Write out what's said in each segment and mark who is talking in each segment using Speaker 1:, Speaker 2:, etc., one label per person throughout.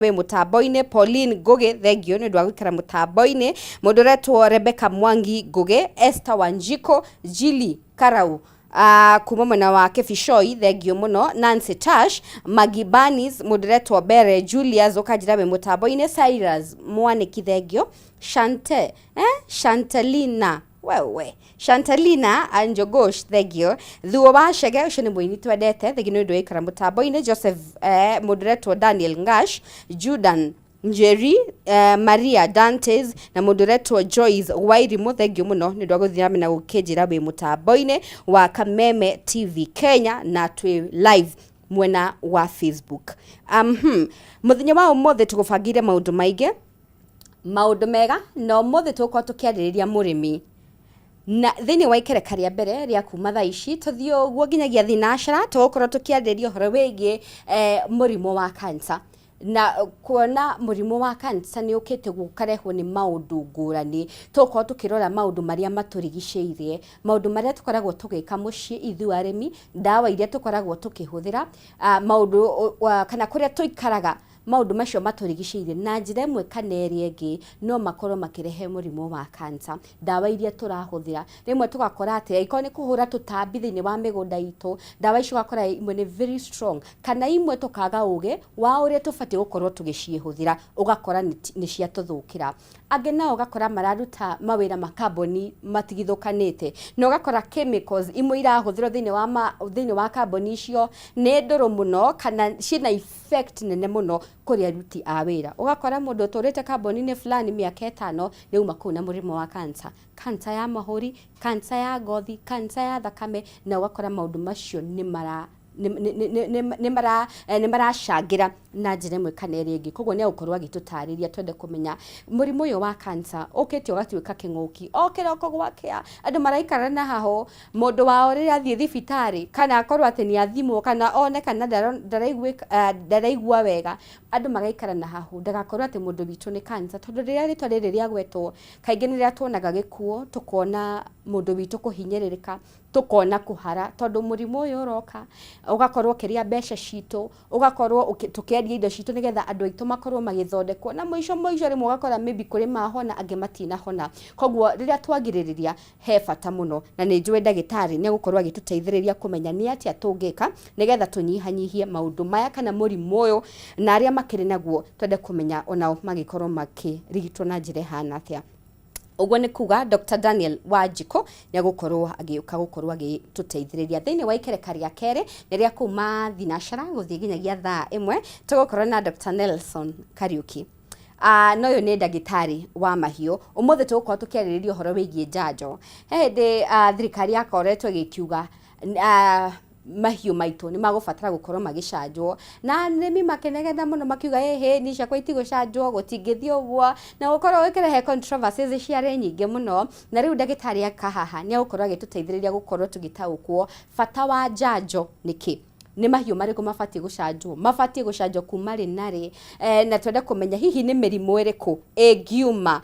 Speaker 1: Wĩ mũtambo-inĩ. Pauline Ngũgĩ, thengio nĩ ũndũ wa gũikara mũtambo-inĩ. Mũndũ ũretwo Rebecca Mwangi Ngũgĩ, Esther Wanjiko, Jili Karau kuma mwena wa Kibicoi, thengio mũno. Nancy Tash, Maggie Banis, mũndũ ũretwo Bere Julius, ũkanjĩra wĩ mũtambo-inĩ. Cyrus Mwanĩki, thengio. Shante, Shantelina, wewe Shantelina Anjogosh, thengio. Thuo wa Chege, ũcio nĩ mũini twendete, thengio nĩ ũndũ wa gũikara mũtambo-inĩ. Joseph, mũndũ ũretwo Daniel Ngash, Judan Njeri, Maria Dantes na mũndũ ũretwo Joyce Wairimũ, thengio mũno nĩ ũndũ wa gũthiĩ na mbere na gũkĩnjĩra wĩ mũtambo-inĩ wa Kameme TV Kenya na twĩ live mwena wa Facebook. Mũthenya wa ũmũthĩ tũgũbangĩire maũndũ maingĩ, maũndũ mega, na ũmũthĩ tũgũkorwo tũkĩarĩrĩria mũrĩmi na thĩinĩ wa ikereka rĩa mbere rĩa kuma thaa ici tũthiĩ ũguo nginyagia thinacara, tũgũkorwo tũkĩarĩrĩria ũhoro wĩgiĩ mũrimũ wa cancer, na kuona mũrimũ wa cancer nĩ ũkĩte gũkarehwo nĩ maũndũ ngũrani. Tũgũkorwo tũkĩrora maũndũ marĩa matũrigicĩirie, maũndũ marĩa tũkoragwo tũgĩka mũciĩ ithuĩ arĩmi, ndawa iria tũkoragwo tũkĩhũthĩra, maũndũ kana kũrĩa tũikaraga, maũndũ macio matũrigicĩirie na njĩra ĩmwe kana ĩrĩa ĩngĩ no makorwo makĩrehe mũrimũ wa cancer. Ndawa iria tũrahũthĩra, rĩmwe tũgakora atĩ angĩkorwo nĩ kũhũra tũtambi thĩinĩ wa mĩgũnda itũ, ndawa icio ũgakora imwe nĩ very strong, kana imwe tũkaga ũgĩ wa ũrĩa tũbatiĩ gũkorwo tũgĩcihũthĩra, ũgakora nĩ ciatũthũkĩra. Angĩ nao ũgakora mararuta mawĩra makambuni matigithũkanĩte, na ũgakora chemicals imwe irahũthĩrwo thĩinĩ wa kambuni icio nĩ ndũrũ mũno kana ciĩna effect nene mũno kũrĩ aruti a wĩra. Ũgakora mũndũ ũtũrĩte kambuni-inĩ fulani mĩaka 5 nĩ auma kũu na mũrimũ wa cancer, cancer ya mahũri, cancer ya ngothi, cancer ya thakame, na ũgakora maũndũ macio nĩ mara nĩ maracangĩra na njĩra ĩmwe kana ĩrĩa ĩngĩ. Koguo nĩ egũkorwo agĩtũtarĩria, twende kũmenya mũrimũ ũyũ wa cancer ũkĩte ũgatuĩka kĩng'ũki, o kĩroko gwakĩa andũ maraikara na hahũ, mũndũ wao rĩrĩa athiĩ thibitarĩ kana akorwo atĩ nĩ athimwo kana one kana ndaraigua wega, andũ magaikara na hahũ ndagakorwo atĩ mũndũ witũ nĩ cancer, tondũ rĩrĩa rĩtwa rĩrĩ rĩagwetwo kaingĩ nĩ rĩrĩa tuonaga gĩkuũ, tũkona mũndũ witũ kũhinyĩrĩrĩka, tũkona kũhara, tondũ mũrimũ ũyũ ũroka ũgakorwo ũkĩrĩa mbeca citũ, ũgakorwo tũkĩendia indo citũ nĩgetha andũ aitũ makorwo magĩthondekwo, na mũico mũico rĩmwe ũgakora maybe kũrĩ mahona angĩ matinahona. Koguo rĩrĩa twagirĩrĩria he bata mũno, na nĩ njũĩ ndagĩtarĩ nĩ egũkorwo agĩtũteithĩrĩria kũmenya nĩ atĩa tũngĩka nĩgetha tũnyihanyihie maũndũ maya kana mũrimũ ũyũ, na arĩa makĩrĩ naguo twende kũmenya onao magĩkorwo makĩrigitwo na njĩra ĩhana atĩa. Ũguo nĩ kuga Dr. Daniel Wanjikũ nĩ egũkorwo agĩũka gũkorwo agĩtũteithĩrĩria thĩinĩ wa ikereka rĩa kerĩ, nĩ rĩa kuma thinacara gũthiĩ nginyagia thaa 1, tũgũkorwo na Dr. Nelson Kariuki. Na ũyũ nĩ ndagĩtarĩ wa mahiũ. Ũmũthĩ tũgũkorwo tũkĩarĩrĩria ũhoro wĩgiĩ njanjo. He hĩndĩ thirikari yakoretwo ĩgĩkiuga mahiũ maitũ nĩ magũbatara gũkorwo magĩcanjwo, na arĩmi makĩnegena mũno makiuga, ĩhĩ, niĩ ciakwa itigũcanjwo, gũtingĩthiĩ ũguo, na gũkorwo gũkĩrehe controversies ciarĩ nyingĩ mũno. Na rĩu ndagĩtarĩ aka haha nĩ egũkorwo agĩtũteithĩrĩria gũkorwo tũgĩtaũkwo bata wa njanjo nĩkĩ, nĩ mahiũ marĩkũ mabatiĩ gũcanjwo, mabatiĩ gũcanjwo kuma rĩ na rĩ, na twende kũmenya hihi nĩ mĩrimũ ĩrĩkũ ĩngiuma,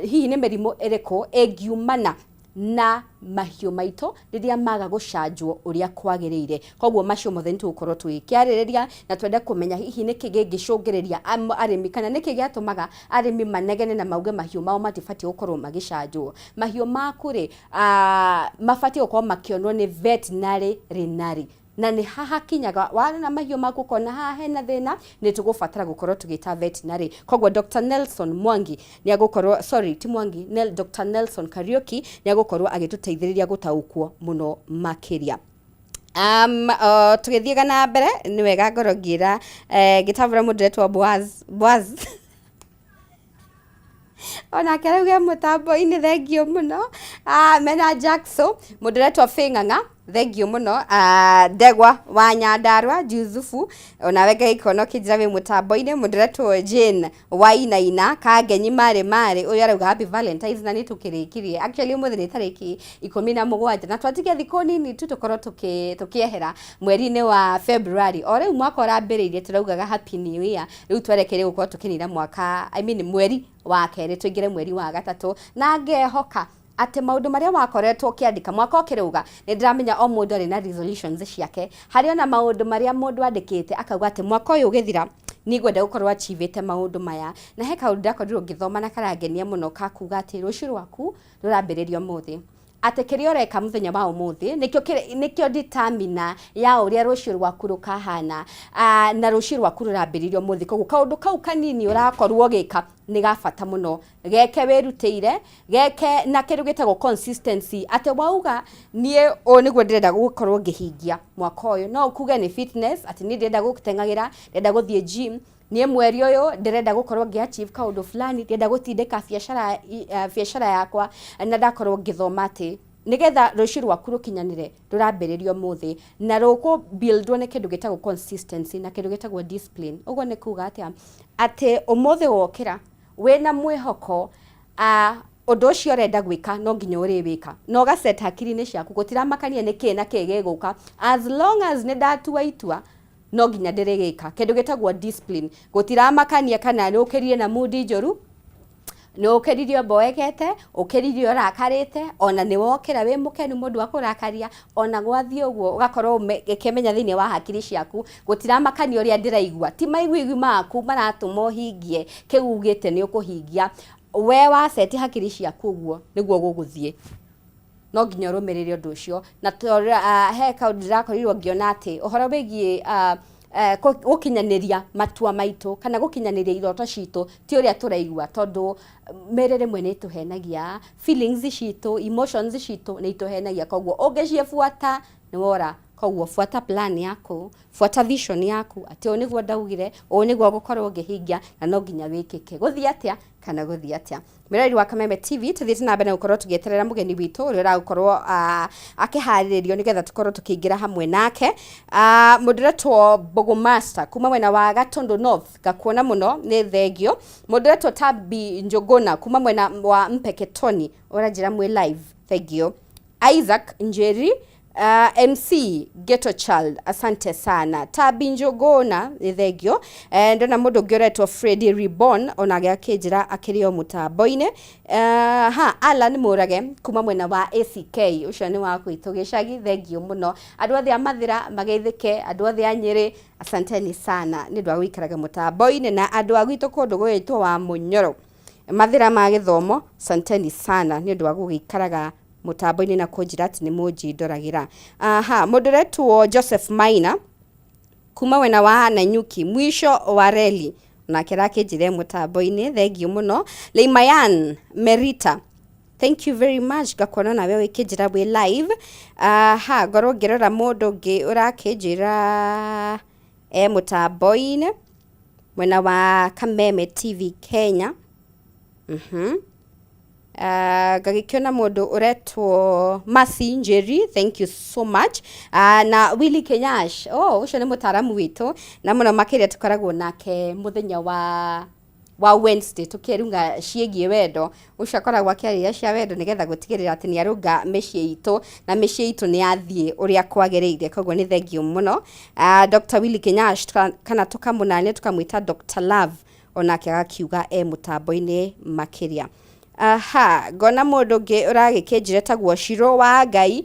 Speaker 1: hihi nĩ mĩrimũ ĩrĩkũ ĩngiumana na mahiũ maitũ rĩrĩa maga gũcanjwo ũrĩa kwagĩrĩire. Koguo macio mothe nĩ tũgũkorwo tũgĩkĩarĩrĩria, na twende kũmenya hihi nĩkĩ gĩngĩcũngĩrĩria arĩmi kana nĩkĩ gĩatũmaga arĩmi manegene na mauge mahiũ mao matibatiĩ gũkorwo magĩcanjwo. Mahiũ maku rĩ, mabatiĩ gũkorwo makĩonwo nĩ veterinary rĩ na rĩ, na nĩ haha kinyaga warora mahiũ maku ũkona haha hena thĩna, nĩ tũgũbatara gũkorwo tũgĩta veterinary. Koguo Dr. Nelson Mwangi nĩ agũkorwo, sorry, ti Mwangi, Dr. Nelson Kariuki nĩ agũkorwo agĩtũteithĩrĩria gũtaũkwo mũno makĩria. Tũgĩthiaga na mbere, nĩ wega ngorwo ngĩra ngĩtambũra mũndũ ũretwo Boaz. Boaz onake arauga mũtambo-inĩ, thengio mũno. Mena Jackson, mũndũ ũretwo Fĩng'ang'a, thengio mũno. Ndegwa wa Nyandarua Jusufu, onawe ngagĩkuona ũkĩnjĩra wĩ mũtambo-inĩ. Mũndũ ũretwo Jane Wainaina Kangenyi marĩ marĩ, ũyũ arauga happy Valentines, na nĩ tũkĩrĩkirie actually ũmũthĩ nĩ tarĩki 17, na twatigia thikũ nini tu tũkorwo tũkĩehera mweri-inĩ wa February. O rĩu mwaka ũrambĩrĩirie tũraugaga happy new year, rĩu twerekeire gũkorwo tũkĩnina mwaka, I mean mweri wa kerĩ, tũingĩre mweri wa gatatũ, na ngehoka Atĩ maũndũ marĩa wakoretwo ũkĩandĩka mwaka ũkĩrũga, nĩ ndĩramenya o mũndũ arĩ na resolutions ciake. Harĩ ona maũndũ marĩa mũndũ andĩkĩte akauga atĩ mwaka ũyũ ũgĩthira niĩ ngwenda gũkorwo achievĩte maũndũ maya. Na he kaũndũ ndakorirwo ngĩthoma na karangenia mũno ka kuga atĩ rũciũ rwaku rũrambĩrĩria ũmũthĩ. Atĩ kĩrĩa ũreka mũthenya wa ũmũthĩ nĩkĩo nĩkĩo determiner ya ũrĩa rũciũ rwaku rũkahana. Na rũciũ rwaku rũrambĩrĩria ũmũthĩ. Koguo kaũndũ kau kanini ũrakorwo ũgĩka nĩ ga bata mũno. Geke wĩrutĩire, geke na kĩndũ gĩtagwo consistency, atĩ wauga niĩ ũũ nĩguo ndĩrenda gũkorwo ngĩhingia mwaka ũyũ, no ũkuge nĩ fitness, atĩ niĩ ndĩrenda gũteng'agĩra, ndĩrenda gũthiĩ gym, niĩ mweri ũyũ ndĩrenda gũkorwo ngĩ achieve kaũndũ fulani, ndĩrenda gũtindĩka biacara, biacara yakwa, na ndakorwo ngĩthoma atĩ nĩgetha rũciũ rwaku rũkinyanĩre rũrambĩrĩria ũmũthĩ, na rũkũ build wo nĩ kĩndũ gĩtagwo consistency na kĩndũ gĩtagwo discipline. Ũguo nĩ kuga atĩa? Atĩ ũmũthĩ wokĩra wĩna mwĩhoko ũndũ ũcio ũrenda gwĩka no nginya ũrĩwĩka, na ũga set hakiri-inĩ ciaku gũtiramakania nĩ kĩ na kĩ gĩgũka, as long as nĩ ndatua itua no nginya ndĩrĩgĩka. Kĩndũ gĩtagwo discipline, gũtiramakania kana nĩ ũkĩrire na mood njũru, nĩ ũkĩrire ũmboekete, ũkĩrire ũrakarĩte, ona nĩ wokĩra wĩ mũkenu mũndũ akũrakaria, ona gwathiĩ ũguo ũgakorwo ũkĩmenya thĩinĩ wa hakiri ciaku gũtiramakania ũrĩa ndĩraigua, ti maiguigui maku maratũma ũhingie kĩu ugĩte nĩ ũkũhingia, we wa set hakiri ciaku ũguo nĩguo gũgũthiĩ, no nginya ũrũmĩrĩre ũndũ ũcio. Na he kaũndũ ndĩrakorirwo ngĩona atĩ ũhoro wĩgiĩ gũkinyanĩria matua maitũ kana gũkinyanĩria iroto citũ ti ũrĩa tũraigua, tondũ mĩĩrĩ rĩmwe nĩ ĩtũhenagia, feelings citũ, emotions citũ nĩ itũhenagia, koguo ũngĩcibuata nĩ wora. Koguo buata plan yaku, buata vision yaku atĩ ũũ nĩguo ndaugire, ũũ nĩguo ngũkorwo ngĩhingia na no nginya wĩkĩke, gũthiĩ atĩa kana gũthiĩ atĩa. Mwĩroreri wa Kameme TV, tũthiĩte na mbere na gũkorwo tũgĩeterera mũgeni witũ ũrĩa ũragũkorwo akĩharĩrĩrio nĩgetha tũkorwo tũkĩingĩra hamwe nake. Mũndũ ũretwo Mbũgũ Master kuma mwena wa Gatundu North, ngakuona mũno, nĩ thengio. Mũndũ ũretwo Tabi Njũgũna kuma mwena wa Mpeketoni, ũranjĩra mwĩ live, thengio. Isaac Njeri, MC Ghetto Child, asante sana. Tabi Njũgũna, nĩ thengio. Ndona mũndũ ũngĩ ũretwo Freddy Reborn onake akĩnjĩra akĩrĩ o mũtambo-inĩ. Ha Alan Mũrage kuma mwena wa ACK, ũcio nĩ wa gwitũ gĩcagi, thengio mũno. Andũ othe a Mathĩra mageithĩke, andũ othe a Nyĩrĩ, asanteni sana nĩ ũndũ wa gũikaraga mũtambo-inĩ, na andũ a gwitũ kũndũ gũgĩtwo wa Mũnyoro, Mathĩra ma gĩthomo, asanteni sana nĩ ũndũ wa gũgĩikaraga mũtambo-inĩ na kũnjĩra atĩ nĩ mũnjindoragĩra. Aha, mũndũ ũretwo Joseph Maina kuma mwena wa Nanyuki, mwisho wa reli, nake arakĩnjĩra mũtambo-inĩ, thengio mũno. Leimayan Merita, thank you very much, ngakuona nawe wĩkĩnjĩra wĩ live. Aha, ngorwo ngĩrora mũndũ ũngĩ ũrakĩnjĩra e mũtambo-inĩ mwena wa Kameme TV Kenya. Ngagĩkĩona mũndũ ũretwo Mercy Njeri, thank you so much. Na Willy Kenyash, oh, ũcio nĩ mũtaaramu witũ na mũno makĩria tũkoragwo nake mũthenya wa Wednesday tũkĩrunga ciĩgiĩ wendo. Ũcio akoragwo akĩarĩria cia wendo nĩgetha gũtigĩrĩra atĩ nĩ arũnga mĩciĩ itũ na mĩciĩ itũ nĩ yathiĩ ũrĩa kwagĩrĩire, koguo nĩ thengio mũno. Dr. Willy Kenyash kana tũkamũnania tũkamwĩta Dr. Love, onake agakiuga e mũtambo-inĩ makĩria. Aha, ngona mũndũ ũngĩ ũragĩkĩnjĩra etagwo Shiro wa Ngai,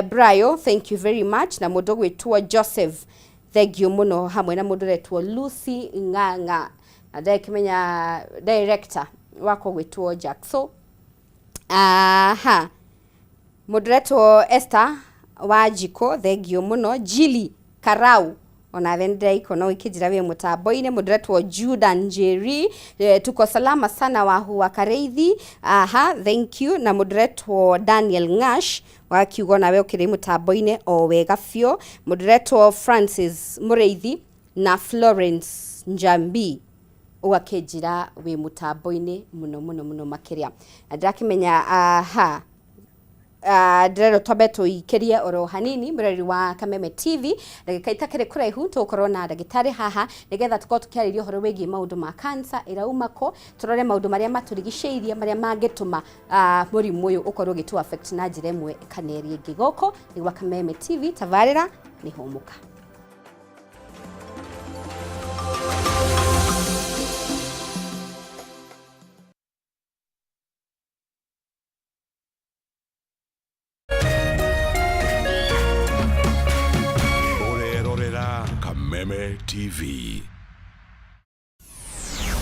Speaker 1: Brayo, thank you very much, na mũndũ ũgwĩtwo Joseph, thank you mũno, hamwe na mũndũ ũretwo Lucy Ng'ang'a, na ndakĩmenya director wakwa ũgwĩtwo Jackso. Aha, mũndũ ũretwo Esther Wanjikũ, thengio mũno. Jilly Karau, onawe nĩndĩraikona ũkĩnjĩra wĩ mũtambo-inĩ. Mũndũ ũretwo Juda Njeri, tuko salama sana wahu wa Kareithi, aha, thank you. Na mũndũ ũretwo Daniel Ng'ash wakiuga onawe ũkĩrĩ mũtambo-inĩ o wega biũ. Mũndũ ũretwo Francis Mũrĩithi na Florence Njambi ũgakĩnjĩra wĩ mũtambo-inĩ mũno mũno mũno makĩria, na ndĩrakĩmenya aha ndĩrerwo twambe tũikĩrie oro hanini. Mũrori wa Kameme TV, ndagĩka itakĩrĩ kũraihu tũgũkorwo na ndagĩtarĩ haha nĩgetha tũkorwo tũkĩarĩria ũhoro wĩgiĩ maũndũ ma cancer ĩrauma kũ, tũrore maũndũ marĩa matũrigicĩirie marĩa mangĩtũma mũrimũ ũyũ ũkorwo ũgĩtũ affect na njĩra ĩmwe kana ĩrĩa ĩngĩ. Gũkũ nĩ gwa Kameme TV, tabarĩra nĩ Hũmũka.
Speaker 2: TV.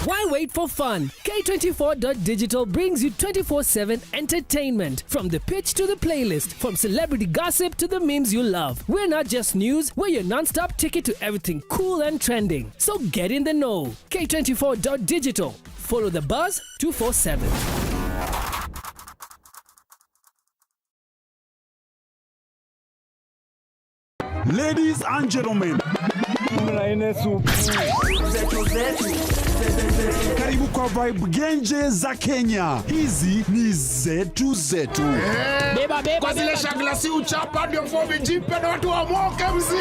Speaker 3: Why wait for fun? K24.digital brings you 24/7 entertainment. From the pitch to the playlist, from celebrity gossip to the memes you love. We're not just news, we're your non-stop ticket to everything cool and trending. So get in the know. K24.digital. Follow the buzz 247.
Speaker 2: Ladies and gentlemen, karibu kwa Vibe Genje za Kenya. Hizi ni zetu zetu.
Speaker 4: Kwa zile shagla si uchapa ndio fomi jipe na watu wamoke mzii.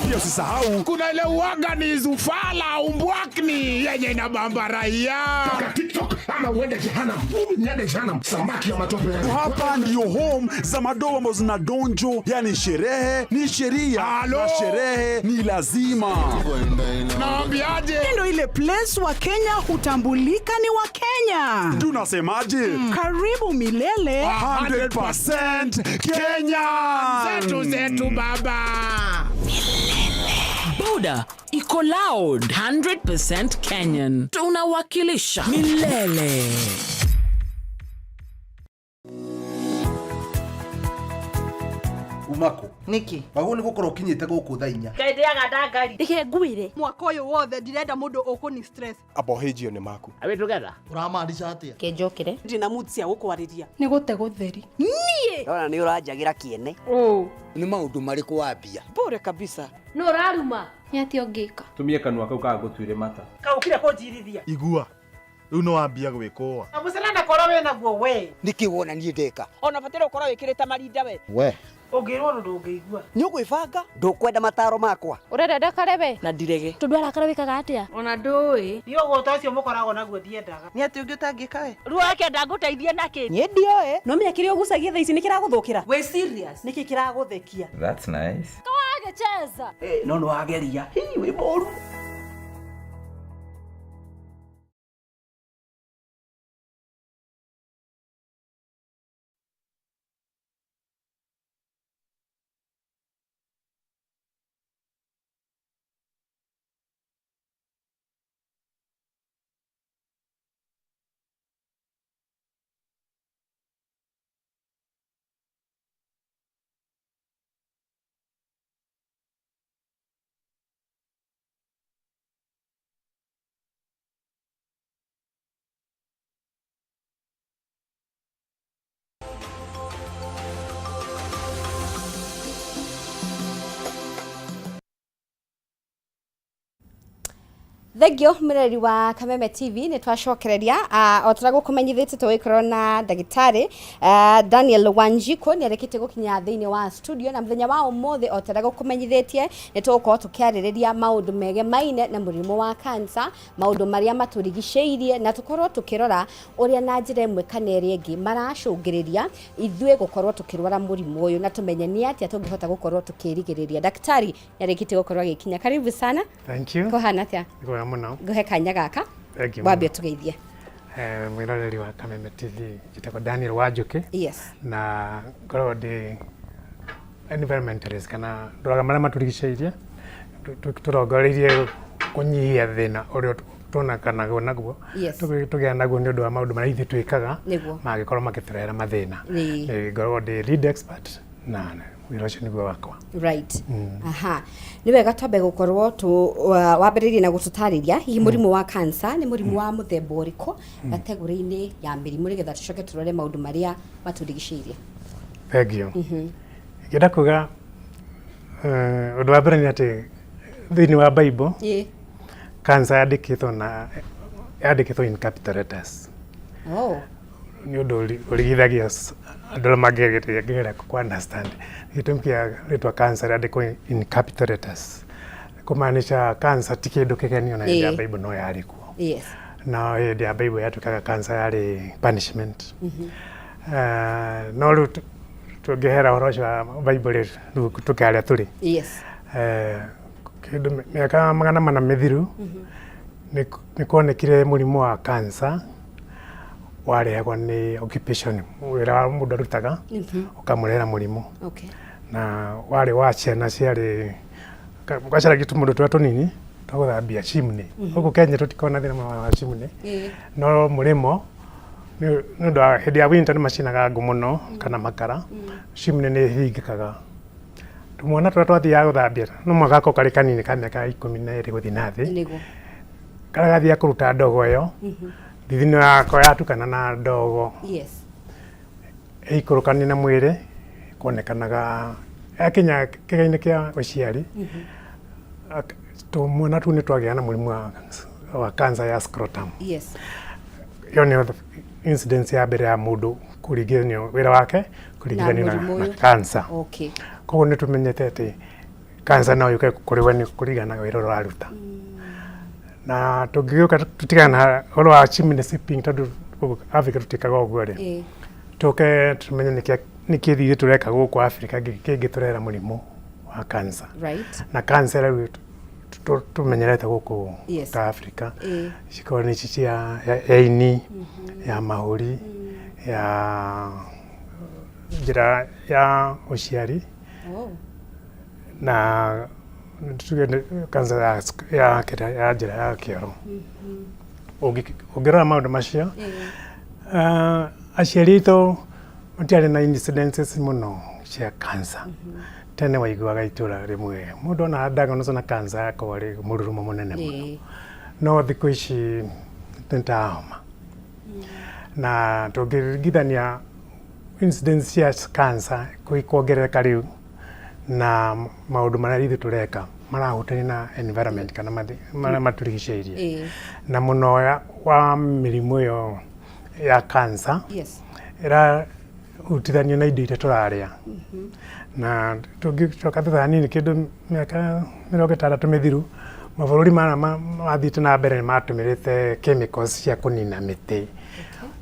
Speaker 2: Pia usisahau
Speaker 4: Kuna ile uwaga ni zufala umbwakni yenye inabamba raia.
Speaker 5: TikTok ama uende jehanamu. Mimi niende jehanamu, samaki ya matope.
Speaker 2: Hapa ndiyo home za madogo ambazo zina donjo, yani sherehe ni sheria
Speaker 4: Halo.
Speaker 2: na sherehe ni lazima.
Speaker 4: Naambiaje?
Speaker 6: Ndo ile place wa Kenya hutambulika ni wa Kenya.
Speaker 2: Tunasemaje?
Speaker 6: Karibu milele.
Speaker 2: 100% Kenya.
Speaker 4: Zetu zetu baba.
Speaker 7: Boda iko loud 100% Kenyan. Tunawakilisha milele.
Speaker 8: Umako
Speaker 9: Niki.
Speaker 8: Wagwo nä gå korwo å kinyä te gå kå thaa 4.
Speaker 10: Ngendeaga ndangari.
Speaker 11: Reke ngwire.
Speaker 6: Mwaka ũyũ wothe ndirenda mũndũ ũkũni stress.
Speaker 12: Abohĩnjio nĩ maku.
Speaker 10: Are we together?
Speaker 8: Ũramaanisha atä?
Speaker 10: Kenjokire.
Speaker 6: Ndina mood cia gũkwarĩria.
Speaker 11: Nĩ gũte gũtheri.
Speaker 6: Niĩ.
Speaker 9: Ndona nĩ ũranjagĩra kĩene.
Speaker 12: Nĩ maũndũ marĩkũ wambia?
Speaker 9: Bure kabisa.
Speaker 11: Nũ ũraruma? Nĩ atĩa ũngĩka?
Speaker 13: Tumie kanua kau kagũtuire mata.
Speaker 10: Kaukire kũnjirithia.
Speaker 14: Igua. Rĩu nĩ wambia gwĩkũa.
Speaker 10: Mũcere korwo wĩna guo we.
Speaker 12: Nĩkĩ wona niĩ ndeka?
Speaker 10: Ona bataire ũkorwo wĩkĩrĩte marinda we.
Speaker 12: We.
Speaker 10: Ũngĩrwo ũndũ ndũngĩigua.
Speaker 9: Nĩ ũgwĩbanga? Ndũkwenda mataro makwa.
Speaker 11: Ũrenda ndakare we?
Speaker 7: Na ndirege.
Speaker 11: Tondũ arakara wĩkaga atĩa?
Speaker 10: Ona ndũĩ. Niĩ ũgũta ũcio mũkoragwo naguo ndiendaga.
Speaker 9: Nĩ atĩ ũngĩ ũtangĩka we?
Speaker 10: Ruo akenda ngũteithie nakĩ?
Speaker 6: Niĩ ndioĩ. No menya kĩrĩa ũgucagia thaa ici nĩ kĩragũthũkĩra.
Speaker 10: Wĩ serious?
Speaker 6: Nĩkĩ kĩragũthekia?
Speaker 13: That's nice.
Speaker 11: Kawagĩcheza.
Speaker 9: No nĩ wageria. Hii wĩ mũru.
Speaker 1: Thengio mwireri wa Kameme TV nä twacokereria o ta gå tũgĩkorwo na ndagĩtarĩ Daniel Wanjiko nĩ arĩkĩtie gũkinya thĩinĩ wa studio na mũthenya wa ũmũthĩ o ta ũrĩa gũkũmenyithĩtie nĩ tũgũkorwo tũkĩarĩrĩria maũndũ megemaine na mũrimũ wa cancer, maũndũ marĩa matũrigicĩirie na tũkorwo tũkĩrora ũrĩa na njĩra ĩmwe kana ĩrĩa ĩngĩ maracũngĩrĩria ithuĩ gũkorwo tũkĩrwara mũrimũ ũyũ na tũmenye nĩ atĩa tũngĩhota gũkorwo tũkĩrigĩrĩria. Daktari nĩ arĩkĩtie gũkorwo agĩkinya, karibu sana.
Speaker 15: Thank you.
Speaker 1: Kũhana atĩa?
Speaker 15: Nĩ wega mũno.
Speaker 1: Nguhe kanya gaka.
Speaker 15: Thank you.
Speaker 1: Wambie tũgeithie.
Speaker 15: Mwĩroreri wa Kameme TV, njĩtagwo Daniel Wanjũkĩ.
Speaker 1: Yes.
Speaker 15: Na ngoragwo ndĩ environmentalist kana ndoraga marĩa matũrigicĩirie tũrongoreirie kũnyihia thĩna ũrĩa tuonekanagwo naguo.
Speaker 1: Yes.
Speaker 15: Tũgĩa naguo nĩ ũndũ wa maũndũ marĩa ithuĩ twĩkaga
Speaker 1: Nĩguo.
Speaker 15: mangĩkorwo makĩtũrehera mathĩna.
Speaker 1: Ĩĩ.
Speaker 15: Ngoragwo ndĩ lead expert na wĩra ũcio nĩguo wakwa.
Speaker 1: Right. Aha, nĩ wega twambe gũkorwo wambĩrĩrie na gũtũtarĩria hihi mũrimũ wa cancer nĩ mũrimũ wa mũthemba ũrĩkũ gategũrĩ-inĩ ya mĩrimũ nĩgetha tũcoke tũrore maũndũ marĩa matũrigicĩirie.
Speaker 15: Thank you. Ingĩenda kuga ũndũ wa mbere nĩ atĩ thĩinĩ wa Bible
Speaker 1: Ĩĩ.
Speaker 15: cancer yandĩkĩtwo na yandĩkĩtwo in capital letters.
Speaker 1: Oh.
Speaker 15: Nĩ ũndũ ũrigithagia andũ arĩa mangĩgeria kũ understand gĩtũmi kĩa rĩtwa cancer rĩandĩkwo in capital letters, kũmaanisha cancer ti kĩndũ kĩgeni ona hĩndĩ ya
Speaker 1: Ĩĩ.
Speaker 15: Bible no yarĩ kuo.
Speaker 1: Yes.
Speaker 15: Na hĩndĩ ya Bible yatuĩkaga cancer yarĩ punishment. No rĩu tũngĩhera ũhoro ũcio wa Bible rĩ, rĩu tũke harĩa tũrĩ.
Speaker 1: Yes.
Speaker 15: Kĩndũ mĩaka 400 mĩthiru nĩ kuonekire mũrimũ wa cancer warehagwo nĩ occupation, wĩra wa mũndũ arutaga ũkamũrehera mũrimũ.
Speaker 1: Okay.
Speaker 15: Na warĩ wa ciana ciarĩ gwacaragia tũmũndũ tũrĩa tũnini twa gũthambia chimney. Gũkũ Kenya tũtikoragwo na thĩna mũno wa chimney. No mũrĩmo nĩ ũndũ wa hĩndĩ ya winter nĩ macinaga ngũ mũno kana makara, chimney nĩ ĩhingĩkaga. Tũmwana tũrĩa twathiaga gũthambia no mũhaka gakorwo karĩ kanini ka mĩaka 12 gũthiĩ na thĩ. Karĩa gathiaga kũruta ndogo ĩyo, thithino yako yatukana na ndogo ĩikũrũkanie na mwĩrĩ kuonekanaga yakinya kĩga-inĩ kĩa ũciari, tũmwana tũu nĩ twagĩa na mũrimũ wa cancer ya scrotum. Ĩyo nĩyo incidence ya mbere ya mũndũ kũringithanio wĩra wake kũringithanio
Speaker 1: Na mũrimũ
Speaker 15: na
Speaker 1: ũyũ.
Speaker 15: cancer. Koguo nĩ tũmenyete atĩ cancer no yũke kũrĩ we nĩ kũringana na wĩra ũrĩa ũraruta. Na tũngĩgĩũka tũtigane na ũhoro wa chimney sweeping tondũ gũkũ Africa tũtiĩkaga ũguo rĩ, tũke tũmenye nĩkĩ ithuĩ tũreka gũkũ Africa kĩngĩtũrehera mũrimũ wa cancer. Na cancer rĩu tũmenyerete gũkũ ta Africa cikorwo nĩ ici cia ya ini, ya mahũri, ya njĩra ya ũciari na tuge nĩ cancer ya kĩrĩa ya njĩra ya kĩoro. Ũngĩrora maũndũ macio, aciari aitũ matiarĩ na incidences mũno cia cancer. Tene waiguaga itũra rĩmwe mũndũ ona diagnosed na cancer akorwo arĩ mũrurumo mũnene mũno. No thikũ ici nĩ ta homa. Na tũngĩringithania incidence cia cancer kuongerereka rĩu na maũndũ marĩa ithuĩ tũreka marahutania na environment kana marĩa matũrigicĩirie. Na mũno wa mĩrimũ ĩyo ya cancer ĩrahutithanio na indo iria tũrarĩa. Na tũngĩcoka thutha hanini kĩndũ mĩaka 60 mĩthiru, mabũrũri maya mathiĩte na mbere nĩ matũmĩrĩte chemicals cia kũnina mĩtĩ.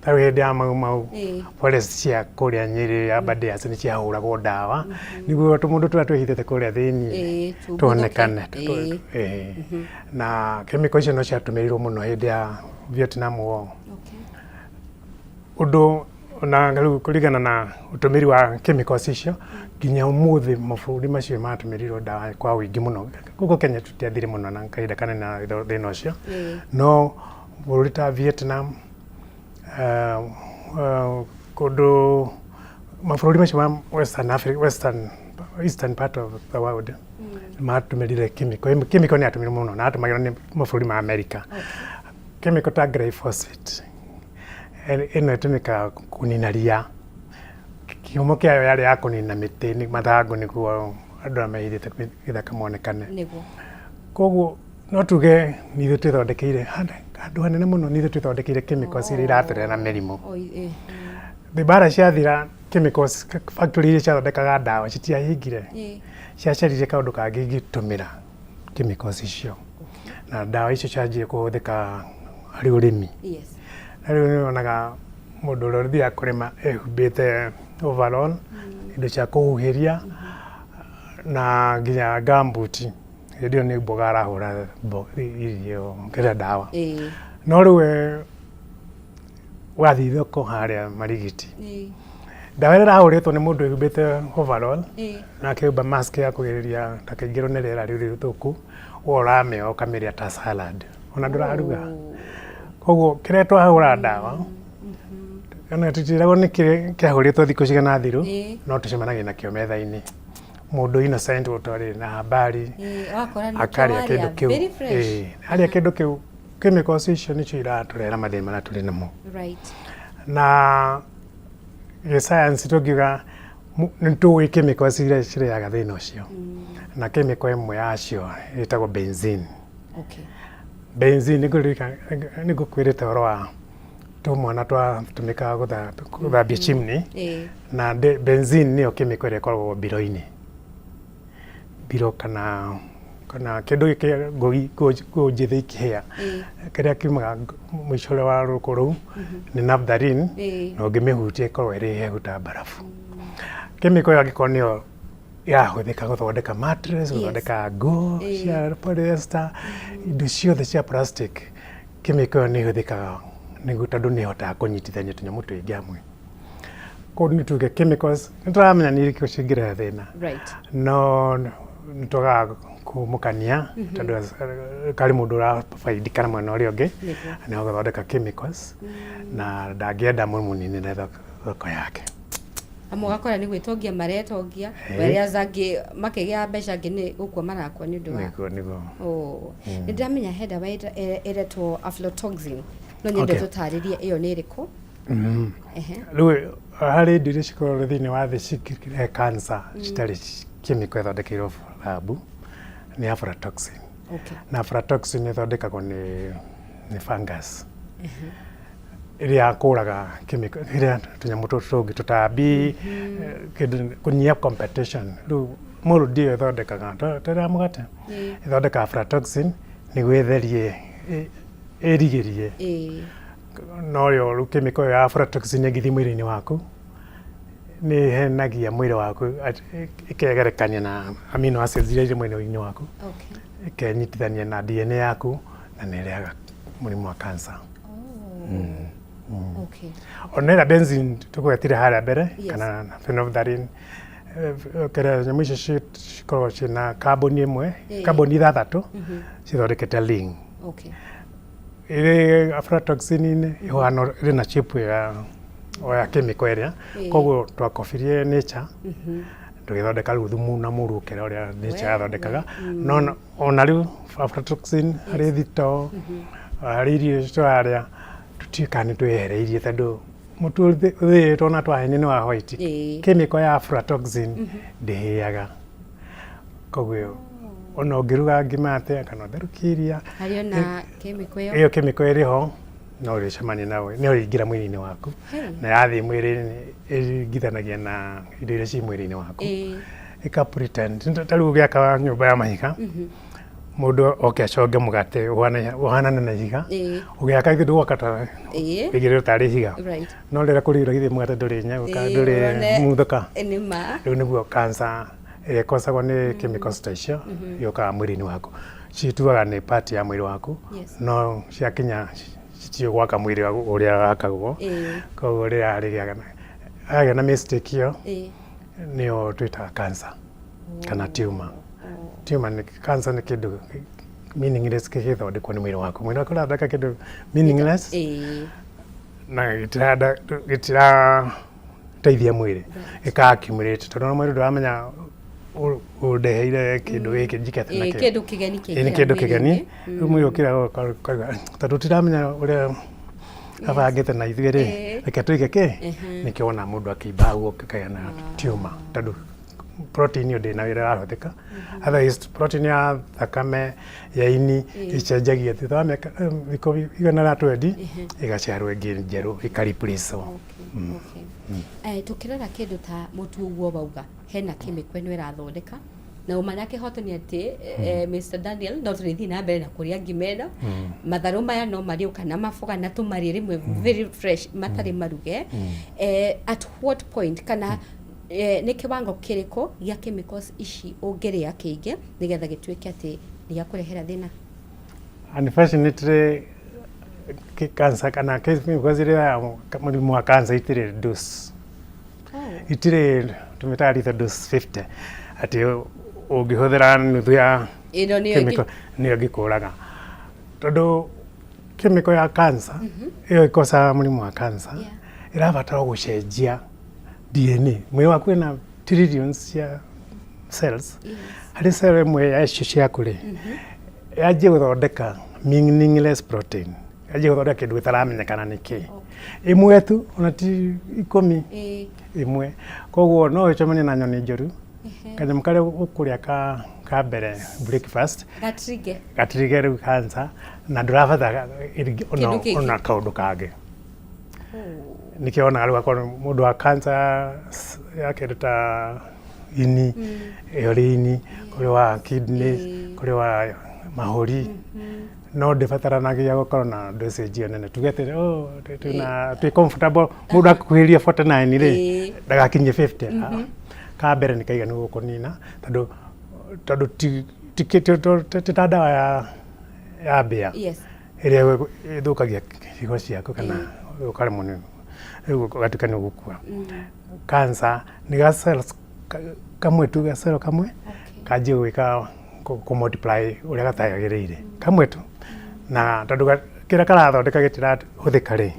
Speaker 15: Ta rĩu hĩndĩ ya Mau Mau, forest cia kũrĩa Nyĩrĩ, Aberdares nĩ ciahũragwo ndawa nĩguo tũmũndũ tũrĩa twĩhithĩte kũrĩa thĩiniĩ
Speaker 1: Tũguthũke.
Speaker 15: tuonekane. Na chemical icio no ciatũmĩrirwo mũno hĩndĩ ya Vietnam War. Ũndũ na rĩu kũringana na ũtũmĩri wa chemicals icio nginya ũmũthĩ mabũrũri macio matũmĩrirwo ndawa kwa ũingĩ mũno. Gũkũ Kenya tũtiathire mũno na kahinda kanene na thĩna ũcio, no bũrũri ta Vietnam, kũndũ mabũrũri macio ma Western Africa, Western, Eastern part of the world matũmĩrire chemical. Chemical nĩ yatũmĩrirwo mũno na yatũmagĩrwo nĩ mabũrũri ma America. Chemical ta glyphosate ĩno ĩtũmĩkaga kũnina ria. Kĩhumo kĩayo yarĩ ya kũnina mĩtĩ mathangũ nĩguo andũ arĩa mehithĩte gĩthaka monekane. Koguo no tuge nĩ ithuĩ twĩthondekeire handũ hanene mũno, nĩ ithuĩ twĩthondekeire chemicals iria iratũrehera mĩrimũ. Mbara ciathira chemicals factory iria ciathondekaga ndawa citiahingire, ciacaririe kaũndũ kangĩ ingĩtũmĩra chemicals icio, na ndawa icio cianjirie kũhũthĩka harĩ ũrĩmi. Na rĩu nĩ wonaga mũndũ ũrĩa ũthiaga kũrĩma ehumbĩte overall, indo cia kũhuhĩria na nginya gumboot. Hĩndĩ ĩyo nĩ mboga arahũra irio kĩrĩa ndawa. No rĩu we wathiĩ thoko harĩa Marigiti, ndawa ĩrĩa ĩrahũrĩtwo nĩ mũndũ wĩhumbĩte overall na akehumba mask ya kũgirĩrĩria ndakaingĩrwo nĩ rĩera rĩu rĩthũku, we ũramĩoya ũkamĩrĩa ta salad ona ndũraruga. Koguo kĩrĩa twahũra ndawa ona tũtiragwo nĩ kĩahũrĩtwo thikũ cigana thiru, no tũcemanagia nakĩo metha-inĩ. Mũndũ innocent ũtarĩ na habari
Speaker 1: Wakora nĩkĩo
Speaker 15: akarĩa
Speaker 1: warĩa,
Speaker 15: kĩndũ kĩu.
Speaker 1: very fresh.
Speaker 15: Arĩa kĩndũ kĩu, chemicals icio nĩcio iratũrehera mathĩna marĩa tũrĩ namo. Na gĩsayansi tũngiuga nĩ tũĩ chemicals iria cirehaga thĩna ũcio, na chemical ĩmwe yacio ĩtagwo benzene. Benzene nĩngũkwĩrĩte ũhoro wa tũmwana twatũmĩkaga gũthambia chimney, na benzene nĩyo chemical ĩrĩa ĩkoragwo mbiro-inĩ, mbiro kana kĩndũ gĩkĩ ngũ njĩthĩ ikĩhĩa, kĩrĩa kiumaga mũico ũrĩa wa rũkũ rũu nĩ naphthalene, na ũngĩmĩhutia ĩkoragwo ĩrĩ hehu ta mbarabu. Chemical ĩyo angĩkorwo nĩyo ĩrahũthĩka gũthondeka mattress, gũthondeka nguo cia polyester, indo ciothe cia plastic, chemical ĩyo nĩ ĩhũthĩkaga nĩguo tondũ nĩ ĩhotaga kũnyitithania tũnyamũ tũingĩ hamwe. Kũu nĩ tuge chemicals nĩ tũramenya nĩ irĩkũ cingĩrehe thĩna. No nĩ twagaga kumũkania tondũ karĩ mũndũ ũrabaidika na mwena ũrĩa ũngĩ nĩ gũthondeka chemicals na ndangĩenda mũmũninĩre thoko yake.
Speaker 1: Amwe ũgakora nĩ gwĩtongia maretongia,
Speaker 15: Ĩĩ.
Speaker 1: whereas angĩ makĩgĩa mbeca angĩ nĩ gũkua marakua nĩ ũndũ wa
Speaker 15: Nĩguo nĩguo.
Speaker 1: Oh. Nĩ ndĩramenya he ndawa ĩretwo aflatoxin, no nyende tũtarĩrie ĩyo nĩ ĩrĩkũ.
Speaker 15: Rĩu harĩ indo iria cikoragwo thĩinĩ wa thĩ cingĩrehe cancer citarĩ chemical ĩthondekeirwo lab nĩ aflatoxin. Na aflatoxin ĩthondekagwo nĩ fungus ĩrĩa kũraga chemical ĩrĩa tũnyamũ tũtũ tũngĩ tũtambi, kĩndũ kũnyihia competition. Rĩu mold ĩyo ĩthondekaga ta ĩrĩa ya mũgate ĩthondekaga aflatoxin nĩguo ĩtherie ĩrigĩrie no yo rĩu chemical ĩyo ya aflatoxin ĩngĩthiĩ mwĩrĩ-inĩ waku nĩ ĩhenagia mwĩrĩ waku ĩkegerekania na amino acids iria irĩ mwĩrĩ-inĩ waku, ĩkenyitithania na DNA yaku na nĩ ĩrehaga mũrimũ wa cancer. Ona ĩrĩa benzene tũgwetire harĩa mbere kana phenolphthalein, kĩrĩa nyamũ icio cikoragwo ciĩna carbon ĩmwe, carbon ithathatũ cithondekete ring. Ĩrĩ aflatoxin-inĩ ĩhana ĩrĩ na chip ya o ya chemical ĩrĩa, koguo twakobirie nature tũgĩthondeka rĩu thumu na mũrukĩre ũrĩa nature yathondekaga. No ona rĩu aflatoxin harĩ thito, harĩ irio tũrarĩa, tũtiũĩ kana nĩ twĩyehereirie tondũ mũtu ũthĩĩtwo na twaheni nĩ wa white. Chemical ya aflatoxin ndĩhĩaga, koguo ona ũngĩruga ngima atĩa kana ũtherũkie iria,
Speaker 1: Harĩ ona chemical ĩyo.
Speaker 15: Ĩyo chemical ĩrĩ ho no ũrĩcemania nayo, nĩ ũrĩingĩra mwĩrĩ-inĩ waku. Na yathiĩ mwĩrĩ-inĩ ĩringithanagia na indo iria ciĩ mwĩrĩ-inĩ waku, ĩka pretend. Ta rĩu ũgĩaka nyũmba ya mahiga, mũndũ oke aconge mũgate ũhanane na ihiga, ũgĩaka githĩ ndũgwaka ta ĩigĩrĩrwo tarĩ ihiga? No rĩrĩa kũrĩra githĩ mũgate ndũrĩ nyauka, ndũrĩ muthũka.
Speaker 1: Nĩ ma.
Speaker 15: Rĩu nĩguo cancer ĩrĩa ĩkosagwo nĩ chemicals ta icio yũkaga mwĩrĩ-inĩ waku, cituaga nĩ part ya mwĩrĩ waku, no ciakinya citiũĩ gwaka mwĩrĩ ũrĩa wakagwo. Koguo rĩrĩa rĩgĩaga yagĩa na mistake ĩyo nĩyo twĩtaga cancer kana tumor. Tumor nĩ cancer nĩ kĩndũ meaningless gĩgĩthondekwo nĩ mwĩrĩ waku. Mwĩrĩ waku ũrathondeka kĩndũ meaningless na gĩtirateithia mwĩrĩ, gĩka accumulate tondũ mwĩrĩ ndũramenya ũndeheire kĩndũ gĩkĩ njikete nakĩo.
Speaker 1: Kĩndũ kĩgeni.
Speaker 15: Ĩĩ, nĩ kĩndũ kĩgeni. Rĩu mwĩrĩ ũkĩra ũkauga tondũ tũtiramenya ũrĩa abangĩte na ithuĩ rĩ, reke tũige kĩ nĩkĩo wona mũndũ akĩimba hau ũkagĩa na tumor tondũ protein ĩyo ndĩrĩ na wĩra ĩrahũthĩka. Otherwise protein ya thakame ya ini ĩcenjagia thutha wa mĩaka thikũ igana rĩa 20, ĩgaciarwo ĩngĩ njerũ ĩka replace.
Speaker 1: Tũkĩrora kĩndũ ta mũtu ũguo wauga hena chemical ĩno ĩrathondeka na ũma na kĩhoto nĩ atĩ Mr Daniel no tũrĩthiĩ na mbere na kũrĩa ngima ĩno, matharũ maya no marĩo kana maboga na tũmarĩe rĩmwe very fresh matarĩ maruge. At what point kana nĩ kĩwango kĩrĩkũ gĩa chemicals ici ũngĩrĩa kĩingĩ nĩgetha gĩtuĩke atĩ nĩ gĩakũrehera thĩna?
Speaker 15: Unfortunately cancer kana chemicals iria mũrimũ wa cancer itirĩ dose, itirĩ tũmĩtaga lethal dose 50 atĩ ũngĩhũthĩra nuthu ya
Speaker 1: ĩno nĩyo
Speaker 15: chemical nĩyo ĩngĩkũraga, tondũ chemical ya cancer ĩyo ĩkosaga mũrimũ wa cancer ĩrabatara gũcenjia DNA. Mwĩrĩ waku wĩna trillions cia cells. Harĩ cell ĩmwe ya icio ciaku rĩ, yanjie gũthondeka meaningless protein, yanjie gũthondeka kĩndũ gĩtaramenyekana nĩ kĩ, ĩmwe tu, ona ti 10, ĩmwe. Koguo no ũcemanie na nyoni njũru, kanyamũ karĩa ũkũrĩa ka mbere breakfast
Speaker 1: gatrige
Speaker 15: gatrige rĩu cancer na ndũrabatara
Speaker 1: Kĩndũ kĩngĩ.
Speaker 15: Ona kaũndũ kangĩ. Nĩkĩo wonaga rĩu akorwo mũndũ wa cancer ya kĩndũ ta ini, ĩyo rĩ ini, kũrĩ wa kidney, kũrĩ wa mahũri, no ndĩbataranagia gũkorwo na dosage ĩyo nene. Tuge atĩ oh, twĩna twĩ comfortable mũndũ akuhĩrĩria 49 rĩ, ndagakinyie 50. Ah, ka mbere nĩ kaiganu gũkũnina tondũ ti ta ndawa ya mbĩa ĩrĩa ĩthũkagia higo ciaku kana ũkaremwo nĩ Rĩu ũgatuĩka nĩ ũgũkua. Cancer nĩ ga cells kamwe tu, ga cell kamwe kanjie gwĩka kũ multiply ũrĩa gatagĩrĩire, kamwe tu, na tondũ kĩrĩa karathondeka gĩtirahũthĩka rĩ,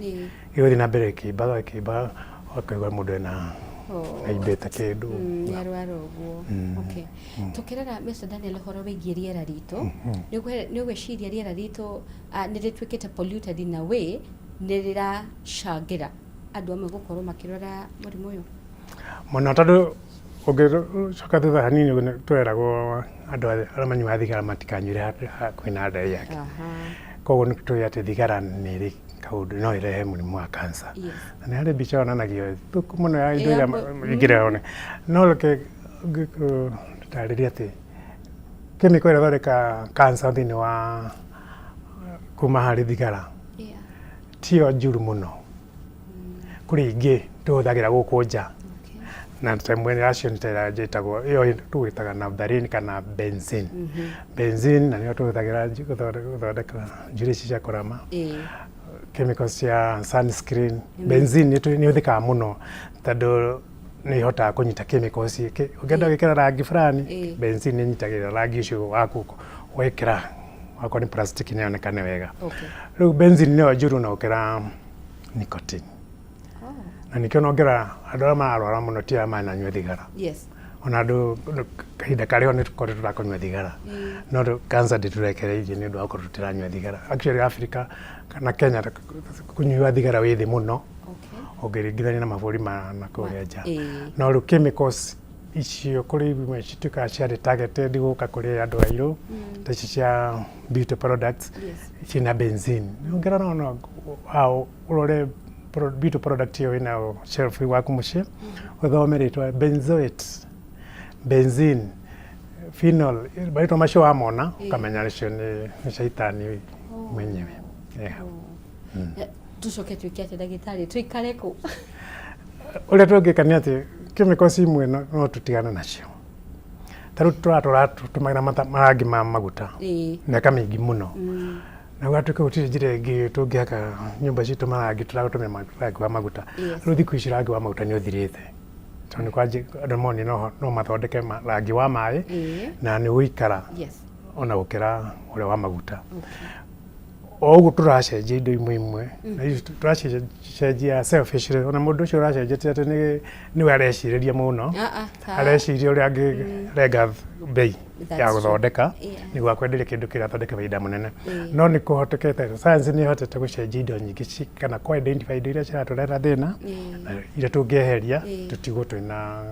Speaker 15: gĩgũthiĩ na mbere gĩkĩimbaga gĩkĩimbaga, ũkaigua mũndũ ena aimbĩte kĩndũ.
Speaker 1: Nĩ arwara ũguo. Okay, tũkĩrora, Mr Daniel, ũhoro wĩgiĩ rĩera ritũ, nĩ ũgwĩciria rĩera ritũ nĩ rĩtuĩkĩte polluted in a way nĩ rĩracangĩra andũ amwe gũkorwo makĩrwara mũrimũ ũyũ?
Speaker 15: Mũno, tondũ ũngĩcoka thutha hanini ũguo tweragwo andũ arĩa manyuaga thigara matikanyuĩre hakuhĩ na ndai yake. Koguo nĩ tũĩ atĩ thigara nĩ ĩrĩ kaũndũ, no ĩrehe mũrimũ wa cancer. Na nĩ harĩ mbica yonanagio thũku mũno ya indo iria ingĩrehwo. No reke ngũtarĩrie atĩ chemical ĩrĩa ĩthondekaga cancer thĩinĩ wa kuma harĩ thigara tiyo njũru mũno, kũrĩ ingĩ tũhũthagĩra gũkũ nja, na ta ĩmwe yacio nĩ ta ĩrĩa njĩtagwo, ĩyo tũgwĩtaga naphthalene kana benzene. Benzene na nĩyo tũhũthagĩra gũthondeka njuĩrĩ ici cia kũrama, chemicals cia sunscreen. Benzene nĩ ĩhũthĩkaga mũno tondũ nĩ ĩhotaga kũnyita chemicals. Ũngĩenda gwĩkĩra rangi fulani, benzene nĩ ĩnyitagĩrĩra rangi ũcio waku wekĩra, wakorwo nĩ plastic, nĩ yonekane wega. Rĩu benzene nĩyo njũru na gũkĩra nicotine, na nĩkĩo nongera andũ arĩa mararwara mũno ti arĩa mananyua thigara. Ona andũ kahinda karĩho nĩ tũkoretwo tũrakũnyua thigara, no cancer ndĩtũrekereirie nĩ ũndũ wa gũkorwo tũtiranyua thigara. Actually, Africa kana Kenya kũnyua thigara wĩ thĩ mũno ũngĩringithania na mabũrũri ma na kũrĩa nja. No rĩu chemicals icio kũrĩ imwe cituĩkaga ciarĩ targeted gũka kũrĩ andũ airũ, ta ici cia beauty products ciĩna benzene. Ũngĩrora ona ũrore beauty product ĩyo ĩna shelf waku mũciĩ, ũthome rĩtwa benzoate, benzene, phenol, marĩtwa macio wamona ũkamenya ũcio nĩ caitani mwenyewe. Yeah.
Speaker 1: Tũcoke twĩke atĩa, ndagĩtarĩ? Tũikare kũ?
Speaker 15: Ũrĩa tũngĩka nĩ atĩ chemicals imwe no tũtigane nacio. Ta rĩu tũratũra tũtũmagĩra marangi ma maguta mĩaka mĩingĩ mũno, na gũgatuĩka gũtirĩ njĩra ĩngĩ tũngĩhaka nyũmba citũ marangi tũragũtũmĩra rangi wa maguta. Rĩu thikũ ici rangi wa maguta nĩ ũthirĩte, tondũ nĩ kwanji andũ monire no mathondeke rangi wa maĩ na nĩ ũgũikara ona gũkĩra ũrĩa wa maguta. O ũguo tũracenjia indo imwe imwe na ici tũracenjia selfishly, ona mũndũ ũcio ũracenjetie atĩ nĩwe arecirĩria mũno,
Speaker 1: Ah, ah,
Speaker 15: areciria ũrĩa angĩrenga bei
Speaker 1: That's
Speaker 15: ya
Speaker 1: true.
Speaker 15: gũthondeka nĩguo akwenderia kĩndũ kĩrĩa athondeka ihinda mũnene. No nĩ kũhotekete, science nĩ ĩhotete gũcenjia indo nyingĩ kana kũ identify indo iria ciratũrehera thĩna na iria tũngĩeheria tũtigwo twĩna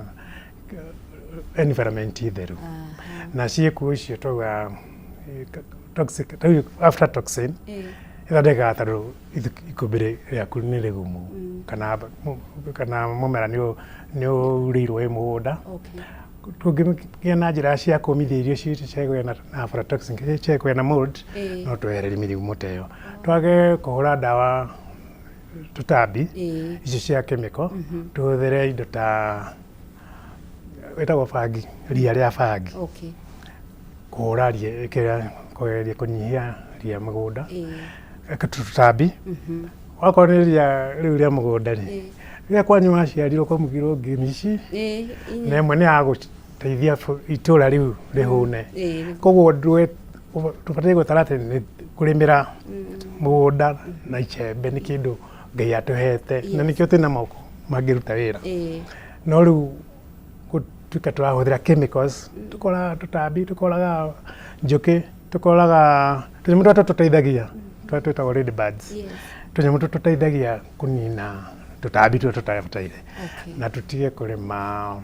Speaker 15: environment theru. Na ciĩkuo icio twauga toxic, rĩu aflatoxin ĩthondekaga tondũ ikũmbĩ rĩaku nĩ rĩgumu kana mũmera nĩ ũrĩirwo wĩ mũgũnda. Tũngĩgĩa na njĩra cia kũmithia irio citũ ciage na aflatoxin, ciage kũgĩa na mold, no twehererie mĩrimũ ta ĩyo. Twage kũhũra ndawa tũtambi icio cia chemical, tũhũthĩre indo ta wĩtagwo bangi, ria rĩa bangi, kũhũra ria, kĩrĩa kũgeria kũnyihia ria mũgũnda, tũtambi. Wakorwo nĩ ria rĩu rĩa mũgũnda rĩ, rĩrĩa kwanyu waciarirwo kwamũkĩrwo ngemi ici, na ĩmwe nĩ ya gũteithia itũra rĩu rĩhũne. Koguo tũbataire gũtara atĩ nĩ kũrĩmĩra mũgũnda na icembe nĩ kĩndũ Ngai atũhete, na nĩkĩo twĩna moko mangĩruta wĩra. No rĩu gũtuĩka tũrahũthĩra chemicals, tũkoraga tũtambi, tũkoraga njũkĩ, tũkoraga tũnyamũ tũrĩa tũtũteithagia, tũrĩa twĩtagwo lady birds, tũnyamũ tũtũteithagia kũnina tũtambi tũrĩa tũtabataire. Na tũtige kũrĩma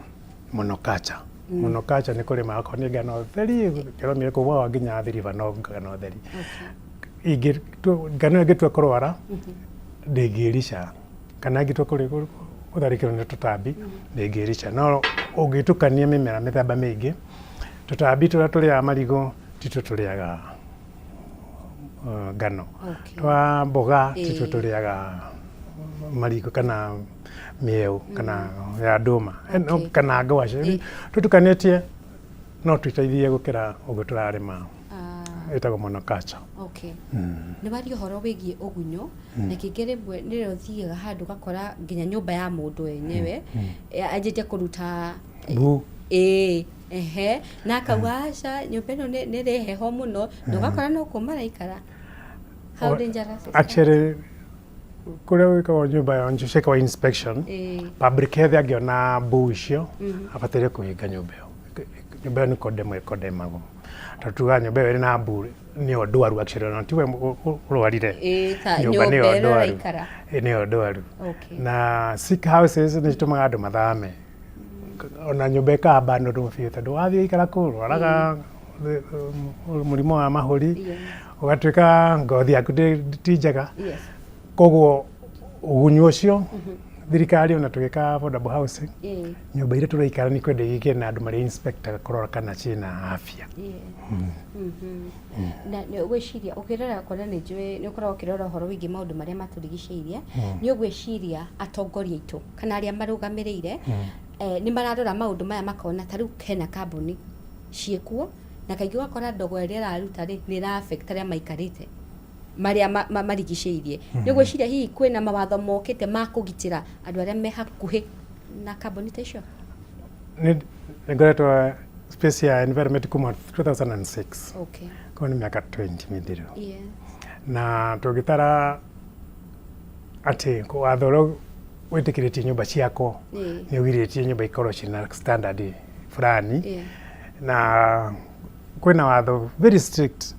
Speaker 15: monoculture. Monoculture nĩ kũrĩma okorwo nĩ ngano theri, kĩromire kuma nginya Athi River no ngano theri. Ngano ĩyo ĩngĩtua kũrwara ndĩngĩrica, kana ĩngĩtua gũtharĩkĩrwo nĩ tũtambi ndĩngĩrica. No ũngĩtukania mĩmera mĩthemba mĩingĩ, tũtambi tũrĩa tũrĩaga marigũ tituo tũrĩaga ngano, twa mboga tituo tũrĩaga marigũ kana mĩeũ kana ya ndũma kana ngwacĩ. Tũtukanĩtie no twĩteithie gũkĩra ũguo tũrarĩma. Ĩtagwo monoculture.
Speaker 1: Okay. Nĩ waria ũhoro wĩgiĩ ũgunyũ, na kĩngĩ rĩmwe nĩrĩo ũthiaga handũ ũgakora nginya nyũmba ya mũndũ wenyewe anjĩtie kũruta
Speaker 15: Mbuu.
Speaker 1: Ĩĩ, ehe, na akauga aca, nyũmba ĩno nĩ ĩrĩ heho mũno, na ũgakora no kuo maraikara. How dangerous is that?
Speaker 15: Actually, kũrĩa gwĩkagwo nyũmba ya ciĩkagwo inspection, public health angĩona mbuu icio, abataire kũhinga nyũmba ĩyo. Nyũmba ĩyo nĩ kondemwo ĩkondemagwo, tondũ tugaga nyũmba ĩyo ĩrĩ na mbuu nĩyo ndwaru actually, ona tiwe ũrwarire.
Speaker 1: Ĩĩ, ta
Speaker 15: nyũmba
Speaker 1: nyũmba
Speaker 15: nĩyo
Speaker 1: ĩrĩa
Speaker 15: ndwaru.
Speaker 1: ũraikara.
Speaker 15: Ĩ, nĩyo ndwaru.
Speaker 1: Okay.
Speaker 15: Na sick houses nĩ citũmaga andũ mathame, ona nyũmba ĩka abandonwo biũ, tondũ wathiĩ ikara kũu rwaraga mũrimũ wa mahũri, ũgatuĩka ngothi yaku ti njega. Koguo ũgunyu ũcio, thirikari ona tũgĩka affordable housing, nyũmba iria tũraikara nĩ kwenda igĩe na andũ marĩ inspector kũrora kana ciĩna afya.
Speaker 1: Na nĩ ũgwĩciria ũkĩrora, kuona nĩ njũĩ nĩ ũkoragwo ũkĩrora ũhoro wĩgiĩ maũndũ marĩa matũrigicĩirie, nĩ ũgwĩciria atongoria aitũ kana arĩa marũgamĩrĩire nĩ mararora maũndũ maya makona ta rĩu hena kambuni ciĩkuo, na kaingĩ ũgakora ndogo ĩrĩa ĩraruta rĩ, nĩ ĩra affect arĩa maikarĩte marĩa marigicĩirie? Nĩ ũgwĩciria hihi kwĩna mawatho mokĩte ma kũgitĩra andũ arĩa me hakuhĩ na kambuni ta icio?
Speaker 15: Nĩ ngoretwo space ya environment kuma 2006. Koguo nĩ mĩaka 20 mĩthiru. Na tũngĩtara atĩ watho ũrĩa wĩtĩkĩrĩtie nyũmba ciakwo nĩ ũgirĩtie nyũmba ikorwo ciĩna standard fulani, na kwĩna watho very strict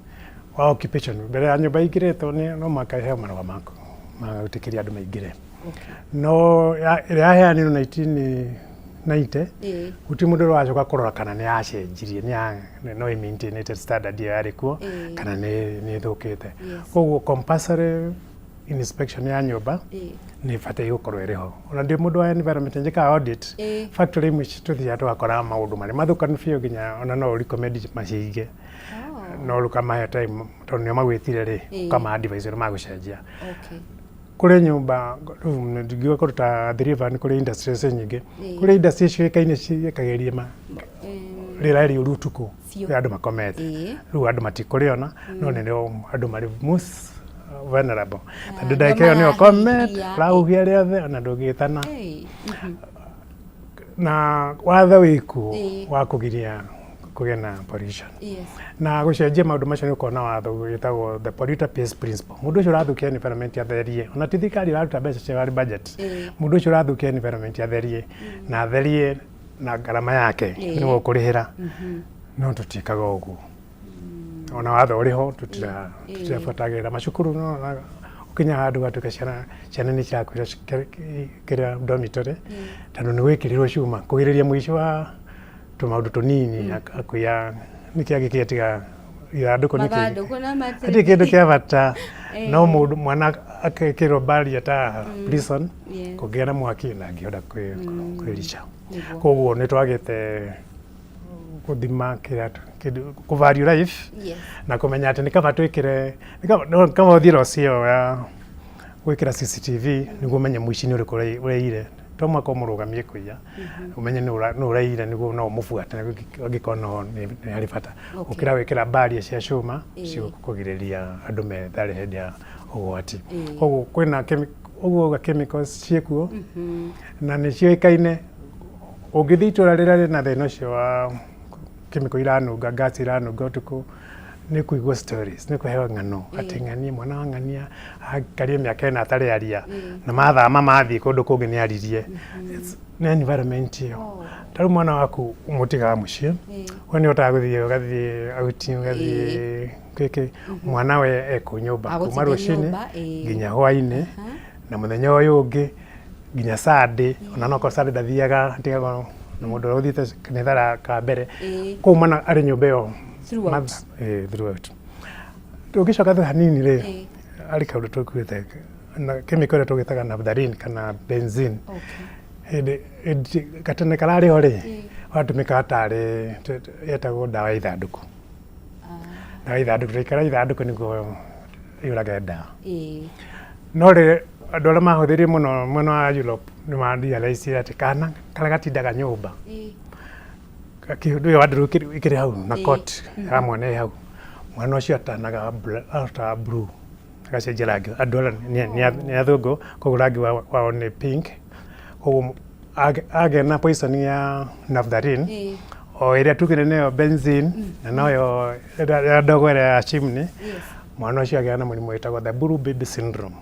Speaker 15: wa occupation. Mbere ya nyũmba ingĩrĩtwo nĩ no mũhaka ĩheo marũa maku ma gwĩtĩkĩria andũ maingĩre, no ĩrĩa yaheanirwo 1990, gũtirĩ mũndũ ũracoka kũrora kana nĩ yacenjirie, no ĩ standard ĩyo yarĩ kuo kana nĩ ĩthũkĩte. Koguo compulsory inspection ya nyũmba nĩ ĩbataire gũkorwo ĩrĩ ho. Ona ndĩ mũndũ wa environment, njĩkaga audit. Factory imwe tũthiaga tũgakora maũndũ marĩa mathũkanu biũ, nginya ona no ũrecommend macinge, no rũkamahe time, tondũ nĩo magwĩtire rĩ, ũkama advise ũrĩa magũcenjia. Kũrĩ nyũmba rĩu ndingiuga kũndũ ta Athi River nĩ kũrĩ industries nyingĩ. Kũrĩ industries ciũĩkaine ciĩkagĩria ma rĩera rĩũru ũtukũ, rĩrĩa andũ makomete. Rĩu andũ matikũrĩona, no nĩrĩo andũ marĩ most vulnerable, tondũ ndagĩka ĩyo nĩyo ũkomete, ũrahuhia rĩothe, ona ndũngĩtana. Na watho wĩkuo wa kũgiria kũgĩe na pollution na gũcenjia maũndũ macio, nĩ ũkorwo na watho wĩtagwo the polluter pays principle. Mũndũ ũcio ũrathũkia environment atherie, ona ti thirikari ĩraruta mbeca cia harĩ budget. Mũndũ ũcio ũrathũkia environment atherie, na atherie na ngarama yake, nĩwe ũkũrĩhĩra. No tũtiĩkaga ũguo, ona watho ũrĩ ho tũtirabuatagĩrĩra. Macukuru no ũkinya handũ gatuĩka ciana nĩ cirakuĩra kĩrĩa dormitory, tondũ nĩ gwĩkĩrirwo cuma kũgirĩrĩria mũico wa tũmaũndũ tũnini akuya. Nĩkĩ angĩkĩtiga ithandũkũ nĩkĩ?
Speaker 1: Mathandũkũ na matĩ.
Speaker 15: Hatirĩ kĩndũ kĩa bata, no mũndũ mwana akekĩrwo barrier ta prison, kũngĩgĩa na mwaki ndangĩhota kwĩrica. Koguo nĩ twagĩte gũthima kĩrĩa kĩndũ kũ value life na kũmenya atĩ nĩ kaba twĩkĩre, nĩ kaba no kaba ũthiĩ loss ĩyo ya gwĩkĩra CCTV nĩguo ũmenye mũici nĩ ũrĩkũ ũraiyire. To mũhaka ũmũrũgamie kũiya, ũmenye nĩ ũraiyire nĩguo no ũmũbuate angĩkorwo no nĩ harĩ bata, gũkĩra gwĩkĩra barrier cia cuma kũgirĩrĩria andũ methare hĩndĩ ya ũgwati. Koguo kwĩna ũguo uga chemicals ciĩkuo na nĩ ciũĩkaine. Ũngĩthiĩ itũra rĩrĩa rĩna thĩna ũcio wa chemical iranunga, gas iranunga ũtukũ, nĩ kũigua stories, nĩ kũheo ng'ano atĩ ng'ania mwana wa ng'ania akarie mĩaka 4 atarĩ aria, na mathama mathiĩ kũndũ kũngĩ nĩ aririe. Nĩ environment ĩyo. Ta rĩu mwana waku ũmũtigaga mũciĩ, we nĩ ũhotaga gũthiĩ, ũgathiĩ out, ũgathiĩ kĩkĩ, mwana we ekũ nyũmba kuma
Speaker 1: Agũtinda
Speaker 15: rũcinĩ
Speaker 1: nyũmba, ĩĩ.
Speaker 15: nginya hwainĩ, na mũthenya ũyũ ũngĩ nginya Sunday. Ona no korwo Sunday ndathiaga, atigagwo na mũndũ ũrĩa ũthiĩte kanitha ka mbere. Koguo mwana arĩ nyũmba ĩyo
Speaker 1: Throughout.
Speaker 15: Throughout. Tũngĩcoka thutha hanini rĩ, harĩ kaũndũ tũkuĩte na chemical ĩrĩa tũgĩtaga naphthalene kana benzene. Hĩndĩ gatene kararĩ ho rĩ, watũmĩkaga tarĩ yetagwo ndawa ya ithandũkũ. Ndawa ya ithandũkũ, tũikara ithandũkũ nĩguo yũrage ndawa. No rĩ, andũ arĩa mahũthĩrire mũno mwena wa Europe nĩ ma realize atĩ kana karĩa gatindaga nyũmba kĩndũ ĩyo wardrobe ĩkĩrĩ hau na cot ya mwana ĩ hau, Mwana ũcio atanaga ata blue, agacenjia rangi. Andũ arĩa nĩ athũngũ, koguo rangi wao nĩ pink. Koguo agĩa na poison ya naphthalene, o ĩrĩa tugire nĩyo benzene na noyo ĩrĩa ya ndogo ĩrĩa ya chimney, mwana ũcio agĩa na mũrimũ wĩtagwo the blue baby syndrome.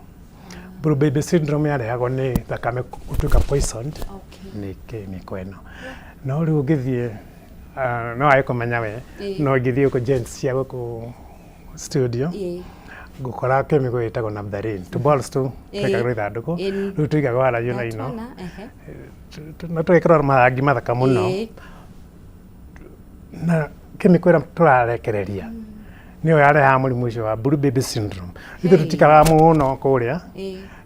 Speaker 15: Blue baby syndrome yarehagwo nĩ thakame gũtuĩka poisoned nĩ chemical ĩno. No rĩu ũngĩthiĩ, no wage kũmenya we, no ingĩthiĩ gũkũ gents cia gũkũ studio, ngũkora chemical ĩtagwo naphthalene, tũ balls tu twĩkagĩrwo ithandũkũ. Rĩu tũigagwo haraihu na ino
Speaker 1: Ndatwona, ehe.
Speaker 15: Na tũgekĩrwo marangi mathaka mũno. Na chemical ĩrĩa tũrarekereria nĩyo yarehaga mũrimũ ũcio wa blue baby syndrome. Ithuĩ tũtikaraga mũno kũrĩa,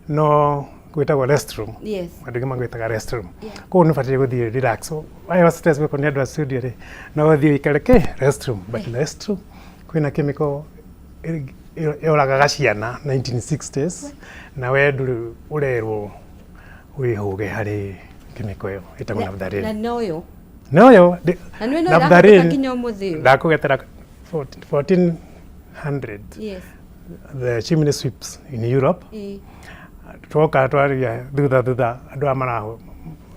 Speaker 15: no gwĩtagwo restroom. Andũ aingĩ magwĩtaga restroom. Koguo nĩ ũbatiĩ gũthiĩ relax. Waheo stress gũkũ nĩ andũ a studio rĩ, no ũthiĩ ũikare kĩ restroom, but restroom kwĩna chemical yũragaga ciana 1960s, na we ndũrĩ ũrerwo wĩhũge harĩ chemical ĩyo ĩtagwo
Speaker 1: Na
Speaker 15: naphthalene.
Speaker 1: noyo
Speaker 15: Noyo
Speaker 1: na nĩ no ĩrahũthĩka
Speaker 15: naphthalene
Speaker 1: nginya ũmũthĩ ũyũ.
Speaker 15: Ndakũgetera 1400 the chimney sweeps in Europe. Twoka twaria thutha thutha, andũ aya marahu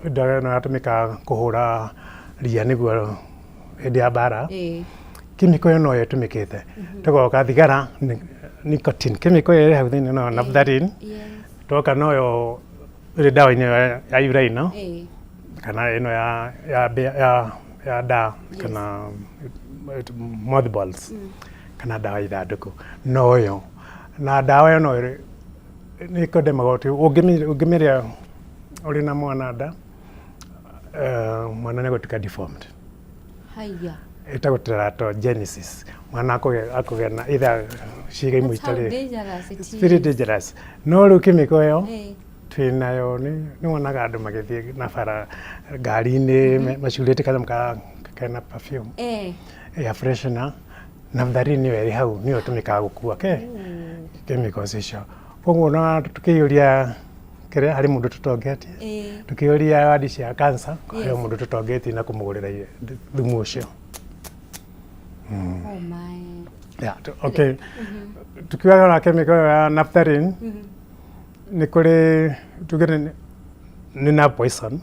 Speaker 15: indo ĩno yatũmĩkaga kũhũra ria nĩguo hĩndĩ ya mbara. Chemical ĩyo noyo ĩtũmĩkĩte. Tũgoka thigara, nicotine, chemical ĩyo ĩrĩ hau thĩinĩ no naphthalene. Twoka noyo ĩrĩ ndawa-inĩ ĩyo ya uraino kana ĩno ya nda kana mothballs kana ndawa ithandũkũ noyo. Na ndawa ĩyo no ĩrĩ nĩ ĩkondemagwo atĩ ũngĩmĩrĩa ũrĩ na mwana nda, mwana nĩ egũtuĩka deformed.
Speaker 1: Haya.
Speaker 15: Ĩtagwo teratogenesis. Mwana akũgĩa na either ciĩga imwe
Speaker 1: That's how
Speaker 15: itarĩ.
Speaker 1: dangerous it
Speaker 15: It's very
Speaker 1: is.
Speaker 15: dangerous. No rĩu chemical ĩyo twĩnayo, nĩ wonaga andũ magĩthiĩ na bara ngari-inĩ macurĩte kanyamũ kena perfume, air freshener, naphthalene ĩyo ĩrĩ hau nĩyo ĩtũmĩkaga gũkua ke chemicals icio. Koguo na tũkĩiyũria kĩrĩa harĩ mũndũ tũtongetie, tũkĩũria wadi cia cancer, harĩ mũndũ tũtongetie na kũmũgũrĩra thumu ũcio.
Speaker 1: Oh my.
Speaker 15: Yeah, okay. Tukiuga na chemical ĩyo ya naphthalene, nĩ kũrĩ tuge nĩ na poison.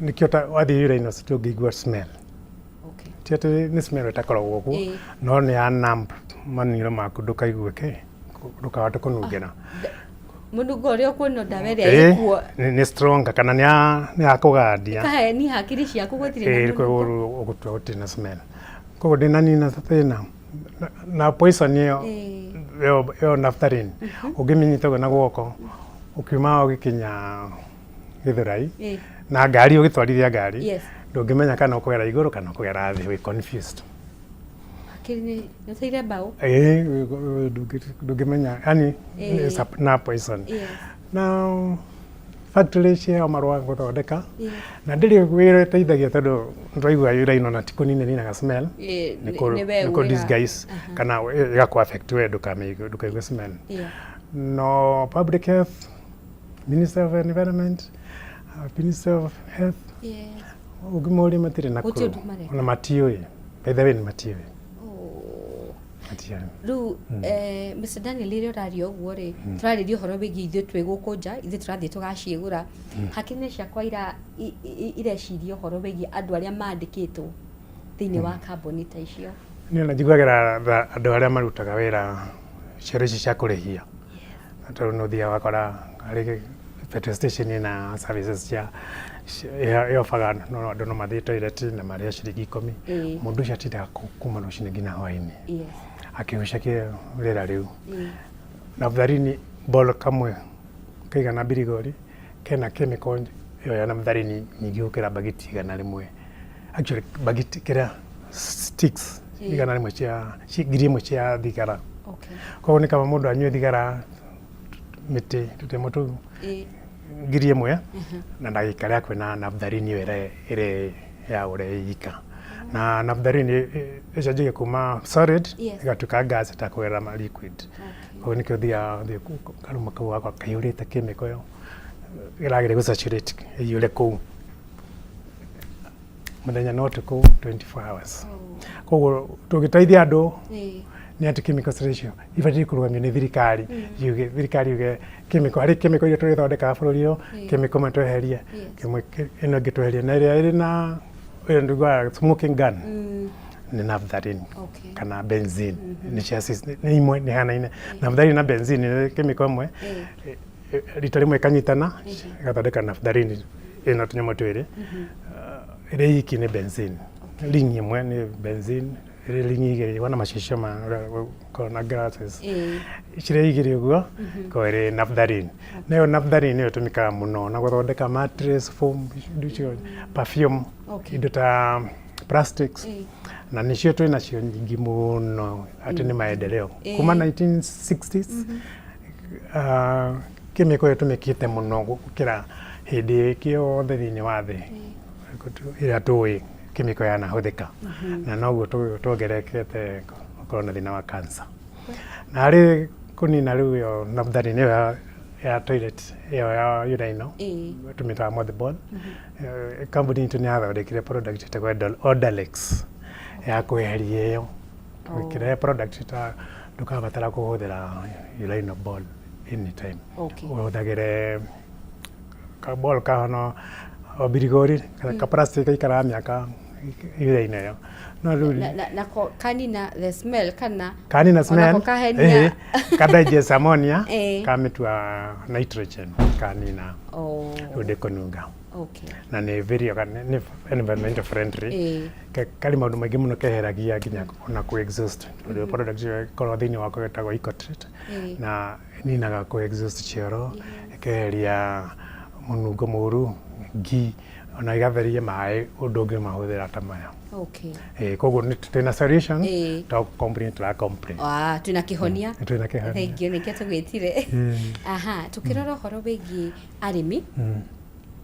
Speaker 15: Nĩkĩo ta wathiĩ urinals ndũngĩigua smell. Ti atĩ nĩ smell ĩtakoragwo kuo, no nĩ ya numb maniũrũ maku, ndũkaigue kĩ, ndũkahote kũnungĩra.
Speaker 1: Mũnungo ũrĩa ũkuona ndawa ĩrĩa ĩkuo.
Speaker 15: Nĩ strong kana nĩ ya kũgandia.
Speaker 1: Ĩkahe hakiri ciaku gũtirĩ na mũnungo.
Speaker 15: Koguo ũgũtua gũtirĩ na smell. Koguo ndĩnanina thĩna na poison ĩyo. Ĩyo naphthalene ũngĩmĩnyita ũguo na guoko, ũkiuma ũgĩkinya Gĩthũrai na ngari, ũgĩtwarithia ngari, ndũngĩmenya kana ũkũgera igũrũ kana ũkũgera thĩ, wĩ confused.
Speaker 1: Hakiri nĩ ũteire mbaũ.
Speaker 15: Ĩĩ, ndũngĩmenya yani na poison. Na factory cia marũa gũthondeka na ndĩrĩ wĩra ĩteithagia, tondũ nĩtwaigua uraino na ti kũnina ĩninaga smell, nĩ
Speaker 1: nĩ we
Speaker 15: nĩ kũ
Speaker 1: wĩra.
Speaker 15: Disguise kana ĩgakũ affect we ndũkaigue smell. No public health, Minister of Environment, Minister of Health, ũngĩmoria matirĩ na
Speaker 1: Gũtirĩ
Speaker 15: clue.
Speaker 1: ũndũ mareka.
Speaker 15: Ona matiũĩ, by the way, nĩ matiũĩ. Matiũĩ.
Speaker 1: Rĩu Mr Daniel, rĩrĩa ũraria ũguo rĩ, tũrarĩria ũhoro wĩgiĩ ithuĩ twĩ gũkũ nja, ithuĩ tũrathiĩ tũgaciĩgũra. Hakiri-inĩ ciakwa ireciria ũhoro wĩgiĩ andũ arĩa mandĩkĩtwo thĩinĩ wa kambuni ta icio.
Speaker 15: Niĩ ona njiguagĩra tha andũ arĩa marutaga wĩra cioro ici cia kũrĩhia, tondũ nĩ ũthiaga ũgakora harĩ petrol station ĩna services cia ĩobaga, no andũ no mathiĩ toilet na marĩhe ciringi 10. Mũndũ ũcio atindaga kũu kuma rũcinĩ nginya hwainĩ akĩgucagia rĩera rĩu. Naphthalene ball kamwe kaigana mbirigori kena chemical ĩyo ya naphthalene nyingĩ gũkĩra bagiti 100. Actually bagiti kĩrĩa sticks 100 cia 1000 cia thigara. Koguo nĩ kaba mũndũ anyue thigara mĩtĩ tũtemo tũu 1000 na ndagĩikare hakuhĩ na naphthalene ĩyo ĩrĩa ya ũrĩa ika. Na naphthalene ĩcenjagia kuma solid ĩgatuĩka gas ĩtakũgerera ma liquid. Koguo nĩkĩo ũthiaga ũthiĩ karuma kau gakwa kaiyũrĩte chemical ĩyo ĩrageria gũ saturate ĩiyũre kũu mũthenya na ũtukũ 24 hours. Koguo tũngĩteithia andũ Nĩ atĩ chemicals icio ibatiĩ kũrũgamio nĩ thirikari, yuge thirikari yuge chemical harĩ chemical iria tũrĩthondekaga bũrũri ũyũ, chemical ĩmwe tweherie, kĩmwe ĩno ĩngĩ tweherie, na ĩrĩa ĩrĩ na ĩyo ndugaga smoking gun nĩ naphthalene kana benzene. Nĩ cia nĩ imwe, nĩ hanaine. Naphthalene na benzene nĩ chemical ĩmwe, rita rĩmwe ĩkanyitana ĩgathondeka naphthalene ĩna tũnyamũ twĩrĩ. Ĩrĩ iki nĩ benzene, ring ĩmwe nĩ benzene, ĩrĩ ring igĩrĩ wana macicio ma ũkoragwo na glasses, cirĩ igĩrĩ ũguo ko ĩrĩ naphthalene. Nayo naphthalene nĩyo ĩtũmĩkaga mũno na gũthondeka mattress foam, indo icio, perfume, indo ta plastics, na nĩcio twĩ nacio nyingĩ mũno atĩ nĩ maendeleo kuma 1960s. Chemical ĩyo ĩtũmĩkĩte mũno gũkĩra hĩndĩ ĩngĩ yothe thĩinĩ wa thĩ ĩrĩa tũĩ chemical yanahũthĩka, na noguo tuongererekete gũkorwo na thĩna wa cancer. Na harĩ kũnina rĩu ĩyo naphthalene ĩyo ya toilet, ĩyo ya urinal, tũmĩtaga mothball. Kambuni itũ nĩ yathondekire product ĩtagwo Odalex ya kweheria ĩyo. Tũgĩkĩrehe product ta ndũkabatara kũhũthĩra urinal ball anytime, ũhũthagĩre ka ball kahana o birigori kana ka plastic gaikaraga mĩaka urinal ĩyo, no rĩu
Speaker 1: Na kanina the smell kana?
Speaker 15: Kanina smell.
Speaker 1: Onako kahenia.
Speaker 15: Ka digest ammonia, kamĩtua nitrogen, kanina. Rĩu ndĩkũnunga. Na nĩ very nĩ environmental friendly. Karĩ maũndũ maingĩ mũno keheragia, nginya ona kũ exhaust, tondũ product ĩyo ĩkoragwo thĩinĩ wako ĩtagwo Ecotreat, na ĩninaga kũ exhaust cioro, ĩkeheria mũnungo mũru, ngi, ona ĩgatheria maĩ ũndũ ũngĩmahũthĩra ta maya. Koguo nĩ twĩna solution, to complain tũra complain.
Speaker 1: Ah, twĩna kĩhonia.
Speaker 15: Twĩna kĩhonia.
Speaker 1: Thank you, nĩkĩo tũgwĩtire. Aha, tũkĩrora ũhoro wĩgiĩ arĩmi,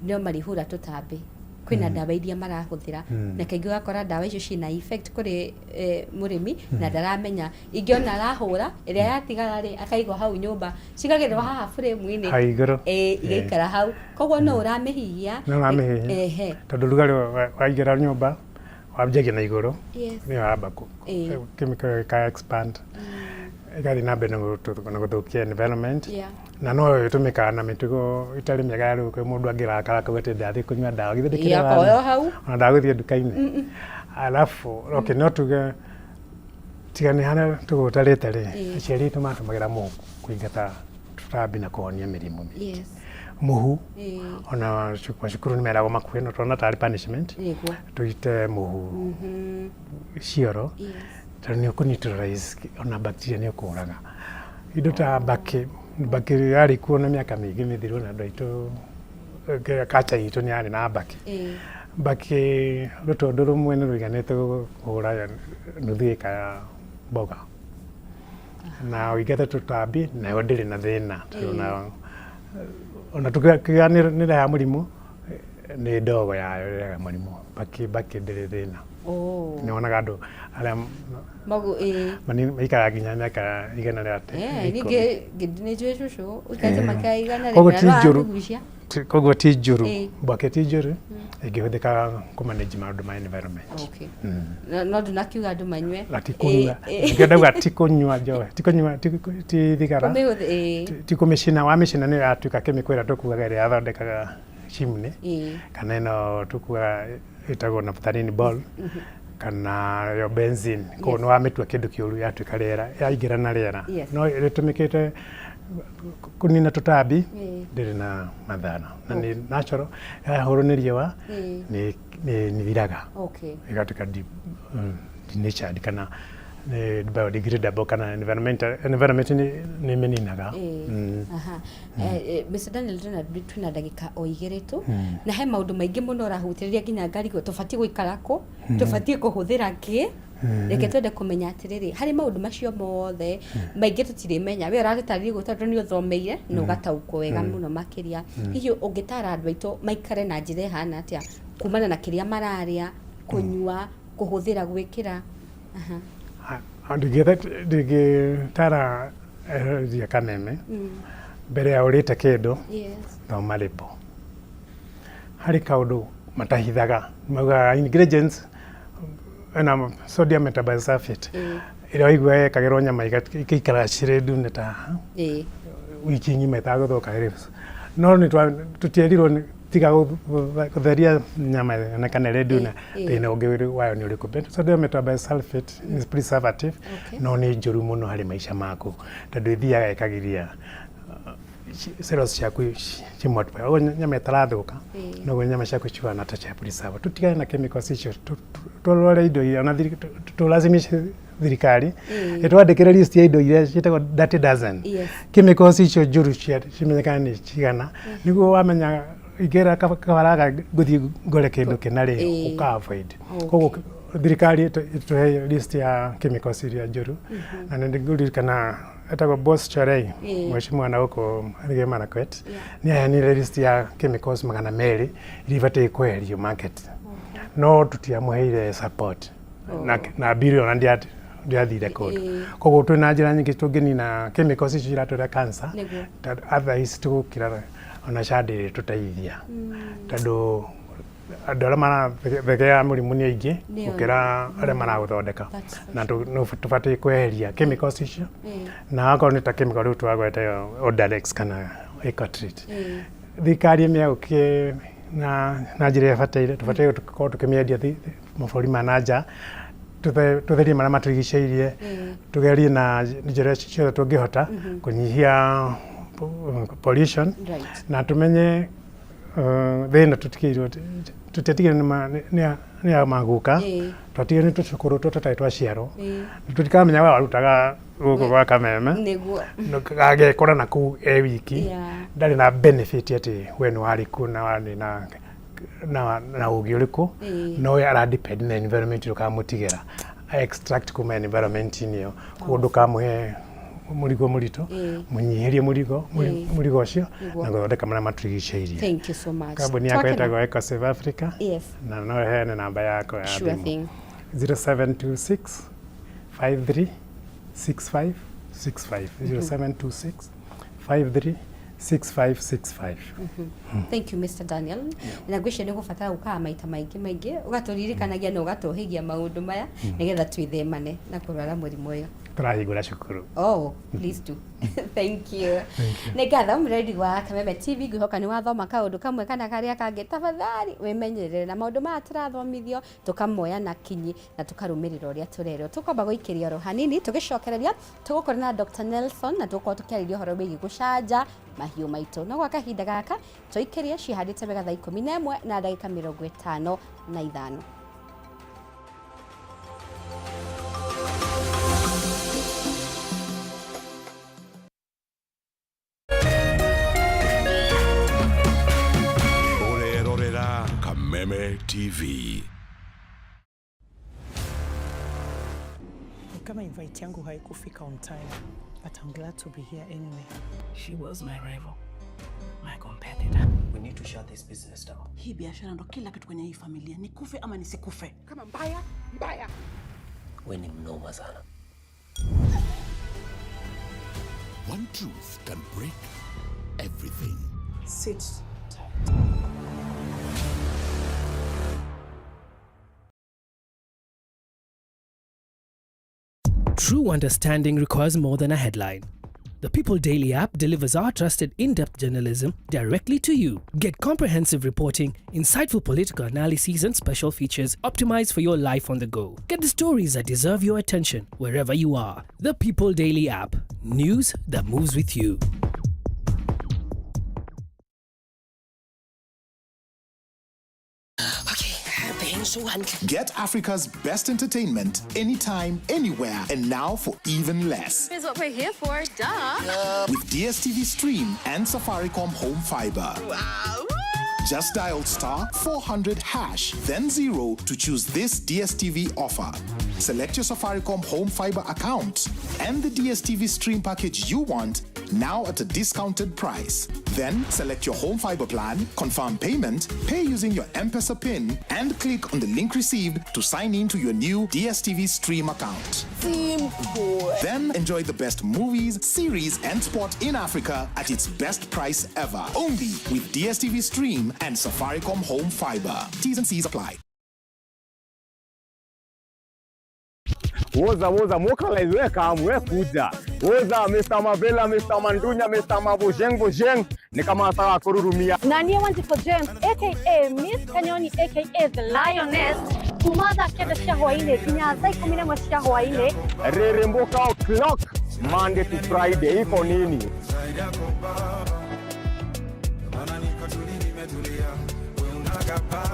Speaker 1: nĩo marĩhũra tũtambi, kwĩna ndawa iria marahũthĩra, na kaingĩ ũgakora ndawa icio ciĩna effect kũrĩ mũrĩmi na ndaramenya. Ingĩona arahũra ĩrĩa yatigara rĩ, akaigwo hau nyũmba, cigagĩrĩrwo haha frame-inĩ.
Speaker 15: Hau igũrũ.
Speaker 1: Ĩĩ, igaikara hau, koguo no ũramĩhihia.
Speaker 15: No ũramĩhihia. Tondũ rugarĩ waingĩra nyũmba wanjagia na igũrũ, nĩyo yamba chemical ĩka expand, ĩgathiĩ na mbere na gũthũkia environment. Na no ĩtũmĩkaga na mĩtugo ĩtarĩ mĩega ya rĩu, kwĩ mũndũ angĩrakara akauga atĩ ndathiĩ kũnyua ndawa, githĩ ndĩkĩrĩ
Speaker 1: Akoywo hau.
Speaker 15: Ona ndagũthiĩ nduka-inĩ. Alafu okay, no tuge tiga nĩ harĩa tũgũtarĩte rĩ, aciari aitũ matũmagĩra mũhu kũingata tũtambi na kũhonia mĩrimũ mĩingĩ. Mũhu, ona macukuru nĩ meragwo makuhe, no tũrona tarĩ punishment, tũite mũhu cioro, tondũ nĩ ũkũ neutralize ona bacteria, nĩ ũkũraga indo ta mbakĩ. Mbakĩ yarĩ kuo na mĩaka mĩingĩ mĩthiru, na andũ aitũ kacha itũ nĩ yarĩ na mbakĩ. Mbakĩ rũtũndũ rũmwe nĩ rũiganĩte kũhũra nuthu ĩka ya mboga na ũingate tũtambi, nayo ndĩrĩ na thĩna, tondũ ona tũkiuga nĩ ĩrehaga mũrimũ, nĩ ndogo yayo ĩrehaga mũrimũ. Mbakĩ, mbakĩ ndĩrĩ thĩna. Nĩ wonaga andũ arĩa
Speaker 1: Magu ĩĩ.
Speaker 15: Maikaraga nginya mĩaka igana rĩa
Speaker 1: 10. Ningĩ nĩ njũĩ cũcũ ũikaite maka igana
Speaker 15: Koguo
Speaker 1: rĩmwe
Speaker 15: ti
Speaker 1: na
Speaker 15: njũru.
Speaker 1: aramĩgucia.
Speaker 15: Koguo ti njũru. Mbakĩ ti njũru ĩngĩhũthĩka kũmanage maũndũ ma environment.
Speaker 1: No ndũnakiuga andũ manyue.
Speaker 15: Na ti kũnyua. Nĩkĩo ndauga ti kũnyua njohi, ti kũnyua, ti thigara. Ti kũmĩcina. Wamĩcina nĩyo yatuĩka chemical ĩrĩa tũkugaga ĩrĩa yathondekaga chimney, kana ĩno tũkugaga ĩtagwo naphthalene ball, kana yo benzene. Koguo nĩ wamĩtua kĩndũ kĩũru, yatuĩka rĩera, yaingĩra na rĩera. No ĩtũmĩkĩte kũnina tũtambi, ndĩrĩ na mathara na nĩ natural. Yahũrwo nĩ riũa nĩ ĩthiraga, ĩgatuĩka denatured kana nĩ biodegradable, kana environment nĩ ĩmĩninaga.
Speaker 1: Aha. Mr. Daniel, twĩna ndagĩka o 2 tu, na he maũndũ maingĩ mũno ũrahutĩrĩria nginya ngarigwo tũbatiĩ gũikara kũ, tũbatiĩ kũhũthĩra kĩ. Reke twende kũmenya atĩrĩrĩ, harĩ maũndũ macio mothe maingĩ tũtirĩmenya, we ũratũtarĩria ũguo tondũ nĩ ũthomeire na ũgataũkwo wega mũno makĩria. Hihi ũngĩtara andũ aitũ maikare na njĩra ĩhana atĩa kumana na kĩrĩa mararĩa, kũnyua, kũhũthĩra, gwĩkĩra? Aha.
Speaker 15: Ndingĩtara eheria kameme mbere ya ũrĩte kĩndũ. Thoma label. Harĩ kaũndũ matahithaga, maugaga ingredients ena sodium metabisulfite. Ĩrĩa waigua yekagĩrwo nyama ikaikara cirĩ ndune ta haha wiki ng'ima ĩtagũthũka rĩ. No nĩ tũtierirwo tiga gũtheria nyama yonekane ĩrĩ ndune, thĩna ũngĩ wayo nĩ ũrĩkũ? Sodium metabisulfate is preservative, no nĩ njũru mũno harĩ maica maku tondũ ĩthiaga ĩkagiria cells ciaku ci multiply. Ũguo nyama ĩtarathũka, noguo nyama ciaku cihana ta cia preserve. Tũtigane na chemicals icio, tũrore indo iria ona tũlazimishe thirikari ĩtwandĩkĩre list ya indo iria ciĩtagwo dirty dozen. Chemicals icio njũru cimenyekane nĩ cigana, nĩguo wamenya ingĩra kabaraga ngũthiĩ ngore kĩndũ kĩna rĩ, ũka avoid. Koguo thirikari ĩtũhe list ya chemicals iria njũru. Na nĩ ngũririkana etagwo Boss Chorei, mheshimiwa na gũkũ Elgeyo Marakwet, nĩ aheanire list ya chemicals 200 iria ibatiĩ kweherio market, no tũtiamũheire support na bill ona ndiathire kũndũ. Koguo twĩna njĩra nyingĩ tũngĩnina chemicals icio iratũrehe cancer. Tondũ otherwise tũgũkira ona SHA ndĩrĩtũteithia, tondũ andũ arĩa marathegea mũrimũ nĩ aingĩ gũkĩra arĩa maraũthondeka. Na no tũbatiĩ kweheria chemicals icio, na akorwo nĩ ta chemical rĩu twagweta Odarex kana Ecotreat, thirikari ĩmĩagũkie na njĩra ĩrĩa ĩbataire. Tũbataire gũkorwo tũkĩmĩendia mabũrũri ma na nja, tũtherie marĩa matũrigicĩirie, tũgerie na njĩra ciothe tũngĩhota kũnyihia pollution, na tũmenye thĩ ĩno tũtigĩirwo, tũtiatigĩrwo nĩ a maguka, twatigĩrwo nĩ tũcũkũrũ tũtarĩ twaciarwo. Tũtikamenya we warutaga gũkũ gwa Kameme agekora na kũu e wiki, ndarĩ na benefit atĩ we nĩ warĩ kuo na warĩ na ũgĩ ũrĩkũ, no we ara depend na environment ĩrĩa ũkamũtigĩra, extract kuma environment-inĩ ĩyo. Koguo ndũkamũhe mũrigo mũritũ, mũnyihĩrie mũrigo mũrigo ũcio na gũthondeka marĩa matũrigicĩirie.
Speaker 1: Thank you so much.
Speaker 15: Kambuni yakwa
Speaker 1: Twakena.
Speaker 15: ĩtagwo Ecosave Africa, na no heane namba yakwa ya thimũ, 0726 53 65 65, 0726 53 6565.
Speaker 1: Thank you, Mr. Daniel. Na ngwĩciria nĩ ũgũbatara gũkaga maita maingĩ maingĩ ũgatũririkanagia na ũgatũhĩgia maũndũ maya nĩgetha twĩthemane na kũrwara mũrimũ ũyũ.
Speaker 15: Tũrahingũra cukuru.
Speaker 1: Oh, please do. Thank you. Nĩ ngatho mũreri wa Kameme TV, ngwĩhoka nĩ wathoma kaũndũ kamwe kana karĩa kangĩ. Tafadhali wĩmenyerere na maũndũ maya tũrathomithio, tũkamoya na kinyi na tũkarũmĩrĩra ũrĩa tũrerwo. Tũkwamba gũikĩria oro hanini, tũgĩcokereria tũgũkorwo na Dr. Nelson na tũgũkorwo tũkĩarĩria ũhoro wĩgiĩ gũcanja mahiũ maitũ. No gwa kahinda gaka tũikĩrie cihandĩte wega thaa 11 na ndagĩka 55.
Speaker 4: Ũrerorera Kameme TV.
Speaker 16: Kama invite yangu haikufika on time, but I'm glad to be here anyway.
Speaker 7: She was my rival, my competitor.
Speaker 9: We need to shut this business down.
Speaker 6: Hii biashara ndo kila kitu kwenye hii familia, nikufe ama nisikufe.
Speaker 5: Kama mbaya mbaya.
Speaker 9: We ni mnoma sana.
Speaker 2: One truth can break everything.
Speaker 16: Sit tight.
Speaker 3: True understanding requires more than a headline. The People Daily app delivers our trusted in depth journalism directly to you. Get comprehensive reporting, insightful political analyses, and special features optimized for your life on the go. Get the stories that deserve your attention wherever you are. The People Daily app. News that moves with you.
Speaker 2: Get Africa's best entertainment anytime, anywhere, and now for even less.
Speaker 11: Is what we're here for, duh.
Speaker 2: With DSTV Stream and Safaricom Home Fiber. Just dial *400#, then 0 to choose this DSTV offer. Select your Safaricom Home Fiber account and the DSTV Stream package you want now at a discounted price. Then select your Home Fiber plan, confirm payment, pay using your M-Pesa PIN, and click on the link received to sign in to your new DSTV Stream account.
Speaker 7: Simple.
Speaker 2: Then enjoy the best movies, series, and sport in Africa at its best price ever. Only with DSTV Stream and Safaricom Home Fiber. T's and C's apply.
Speaker 17: Woza woza mokalize, we kamu, we kuja. Woza Mr. Mavela, Mr. Mandunya, Mr. Mabojeng Bojeng ni kama ataka kururumia.
Speaker 18: Na niĩ Wanjikũ James aka Miss Kanyoni aka The Lioness, kuma thaa 9 cia hwaĩ-inĩ nginya thaa 11 cia hwaĩ-inĩ.
Speaker 17: Reremboka o'clock Monday to Friday, iko nini?
Speaker 19: Maana niko tuli nimetulia, we unagapa.